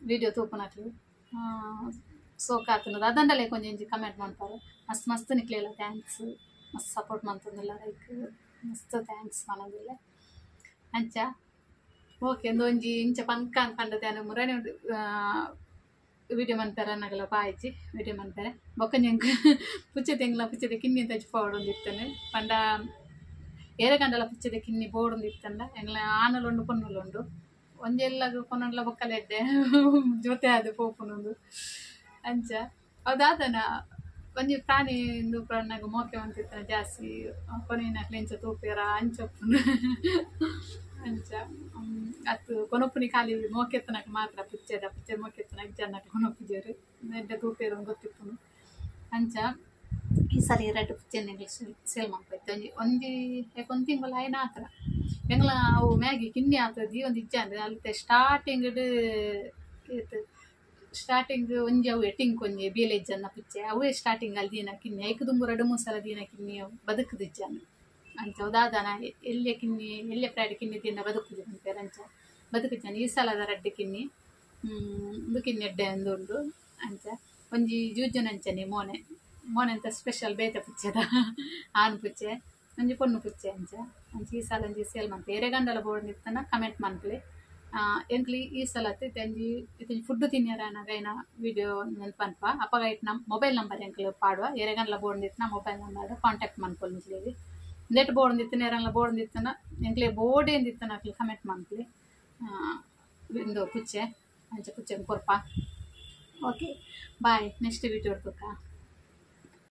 ವೀಡಿಯೋ ತೂಪುನಕ್ಲು ಸೋಕಾತುಂಡು ಅದಂಡಲೇ ಒಂಜಿ ಒಂಜಿ ಕಮೆಂಟ್ ಮನ್ಪರು ಮಸ್ತ್ ಮಸ್ತ್ ನಿಕ್ಲೆಲ thanks ಮಸ್ತ್ ಸಪೋರ್ಟ್ ಮಂತೊಂದುಲ್ಲ ಲೈಕ್ ಮಸ್ತ್ thanks ಪನೊಂದುಲ್ಲೆ ಅಂಚ ಓಕೆ ಒಂಜಿ ಇಂಚ ಪಂಕ ಪಂಡತೆ ಯಾನ್ ಮುರನೆ ವೀಡಿಯೋ ಮನ್ಪೆರೆ ನಗಲ ಬಾಯ್ಜಿ ವೀಡಿಯೋ ಮನ್ಪೆರೆ ಬೊಕ್ಕ ಎಂಕ್ ಪುಚ್ಚೆ ತೆಂಗ್ಲ ಪುಚ್ಚೆದ ಕಿನ್ನಿ ತಜ್ಜಿ ಪೋವೊಡೊಂದಿತ್ತುಂಡು ಪಂಡ ಏರೆ ಗಂಡಲ ಪುಚ್ಚೆದ ಕಿನ್ನಿ ಬೋಡೊಂದಿತ್ತಂಡ ಎಂಗ್ಲ ಆನುಲು ಪೊನ್ನುಲು ಉಂಡು ಒಂಜೆಲ್ಲಗ್ ಪೊನ್ನುಂಡಲ ಬೊಕ್ಕಲ ಎಡ್ಡೆ ಜೊತೆ ಆದ್ ಪೋಪುನುಂದು ಅಂಚ ಅವು ದಾದನ ಒಂಜಿ ಪ್ರಾಣಿ ಇಂದು ಪನ್ನಗ ಮೋಕೆ ಮಂತಿತ್ತನ ಜಾಸ್ತಿ ಕೊನೆಯಿನಕ್ಲು ಇಂಚ ತೂಪೆರ ಅಂಚ ಉಪ್ಪುಂಡು ಅಂಚ ಅತ್ ಕೊನೊಪುನಿ ಖಾಲಿ ಮೋಕೆತ್ತನಕ್ ಮಾತ್ರ ಪುಚ್ಚೆದ ಪುಚ್ಚೆ ಮೋಕೆತ್ತನ ಇಜ್ಜನ್ನಕ್ಲು ಕೊನೊಪುಜೆರ್ ಎಡ್ಡೆ ತೂಪೆರ್ ಗೊತ್ತಿಪ್ಪುಂಡು ಅಂಚ ಈ ಸರಿ ರಡ್ಡ್ ಪುಚ್ಚೆನ್ ಎಂಕ್ಲು ಸೇಲ್ ಮನ್ಪೈತೆ ಒಂಜಿ ಒಂಜಿ ಒಂಜಿ ತಿಂಗೊಲು ಆಯಿನ ಆತ್ರ ಎಂಗ್ಲ ಅವು ಮ್ಯಾಗಿ ಕಿನ್ನಿ ಆತದ ದೀವೊಂದು ಇಜ್ಜಾಂಡ್ ಅಲ್ತೆ ಸ್ಟಾರ್ಟಿಂಗ್ ಏತ್ ಸ್ಟಾರ್ಟಿಂಗ್ ಒಂಜಿ ಅವು ಟಿಂಕ್ ಒಂಜಿ ಬೇಲೆ ಇಜ್ಜನ್ನ ಪುಚ್ಚೆ ಅವೇ ಸ್ಟಾರ್ಟಿಂಗ್ ಅಲ್ಲಿ ದೀನ ಕಿನ್ನಿ ಐಕ್ ದುಂಬು ರಡ್ಡ್ ಮೂರು ಸಲ ದೀನ ಕಿನ್ನಿ ಅವು ಬದುಕುದಿಜ್ಜಾಂಡ್ ಅಂಚ ಅವು ದಾದನ ಎಲ್ಯ ಕಿನ್ನಿ ಎಲ್ಯ ಪ್ರಾಯಡ್ ಕಿನ್ನಿ ದೀನ ಬದುಕುಜಿ ಪನ್ಪೆರ್ ಅಂಚ ಬದುಕುಜ್ಜಾಂಡ್ ಈ ಸಲದ ರಡ್ಡ್ ಕಿನ್ನಿ ಉಂದು ಕಿನ್ನಿ ಎಡ್ಡೆ ಉಂಡು ಅಂಚ ಒಂಜಿ ಜೂಜುನ ಅಂಚನೆ ಮೋನೆ ಮೋನೆ ಅಂತ ಸ್ಪೆಷಲ್ ಬೇತೆ ಪುಚ್ಚೆದ ಆನ್ ಪುಚ್ಚೆ ಒಂಜಿ ಪೊಣ್ಣು ಪುಚ್ಚೆ ಅಂಚ ಅಂಚ ಈ ಸಲ ಒಂಜಿ ಸೇಲ್ ಮನ್ಪೆ ಏರೆ ಗಂಡಲ ಬೋಡೊಂದಿತ್ತಂಡ ಕಮೆಂಟ್ ಮನ್ಪುಲೆ ಎಂಕ್ಲು ಈ ಸಲ ಇತ್ತೊಂಜಿ ಇತ್ತೊಂಜಿ ಫುಡ್ ತಿನ್ಯರ ಆನಗ ಐನ ವೀಡಿಯೋ ಪನ್ಪ ಅಪಗ ಐಟ್ ನಮ್ಮ ಮೊಬೈಲ್ ನಂಬರ್ ಎಂಕ್ಲು ಪಾಡುವ ಏರೆಗಂಡಲ ಬೋಡೊಂದಿತ್ತಂಡ ಮೊಬೈಲ್ ನಂಬರ್ ಕಾಂಟ್ಯಾಕ್ಟ್ ಮನ್ಪೊಲಿ ನಿಕ್ಲೆಗ್ ಉಂದೆಟ್ ಬೋಡೊಂದಿತ್ತಂಡ ಏರೆಗ್ಲ ಬೋಡೊಂದಿತ್ತಂಡ ಎಂಕ್ಲೆ ಬೋಡೇಂದಿತ್ತಂಡ ಅಕ್ಲು ಕಮೆಂಟ್ ಮನ್ಪುಲೆ ಇಂದು ಪುಚ್ಚೆ ಅಂಚ ಪುಚ್ಚೆನ್ ಕೊರ್ಪ. ಓಕೆ ಬಾಯ್, ನೆಕ್ಸ್ಟ್ ವೀಡಿಯೋ ತೂಕ.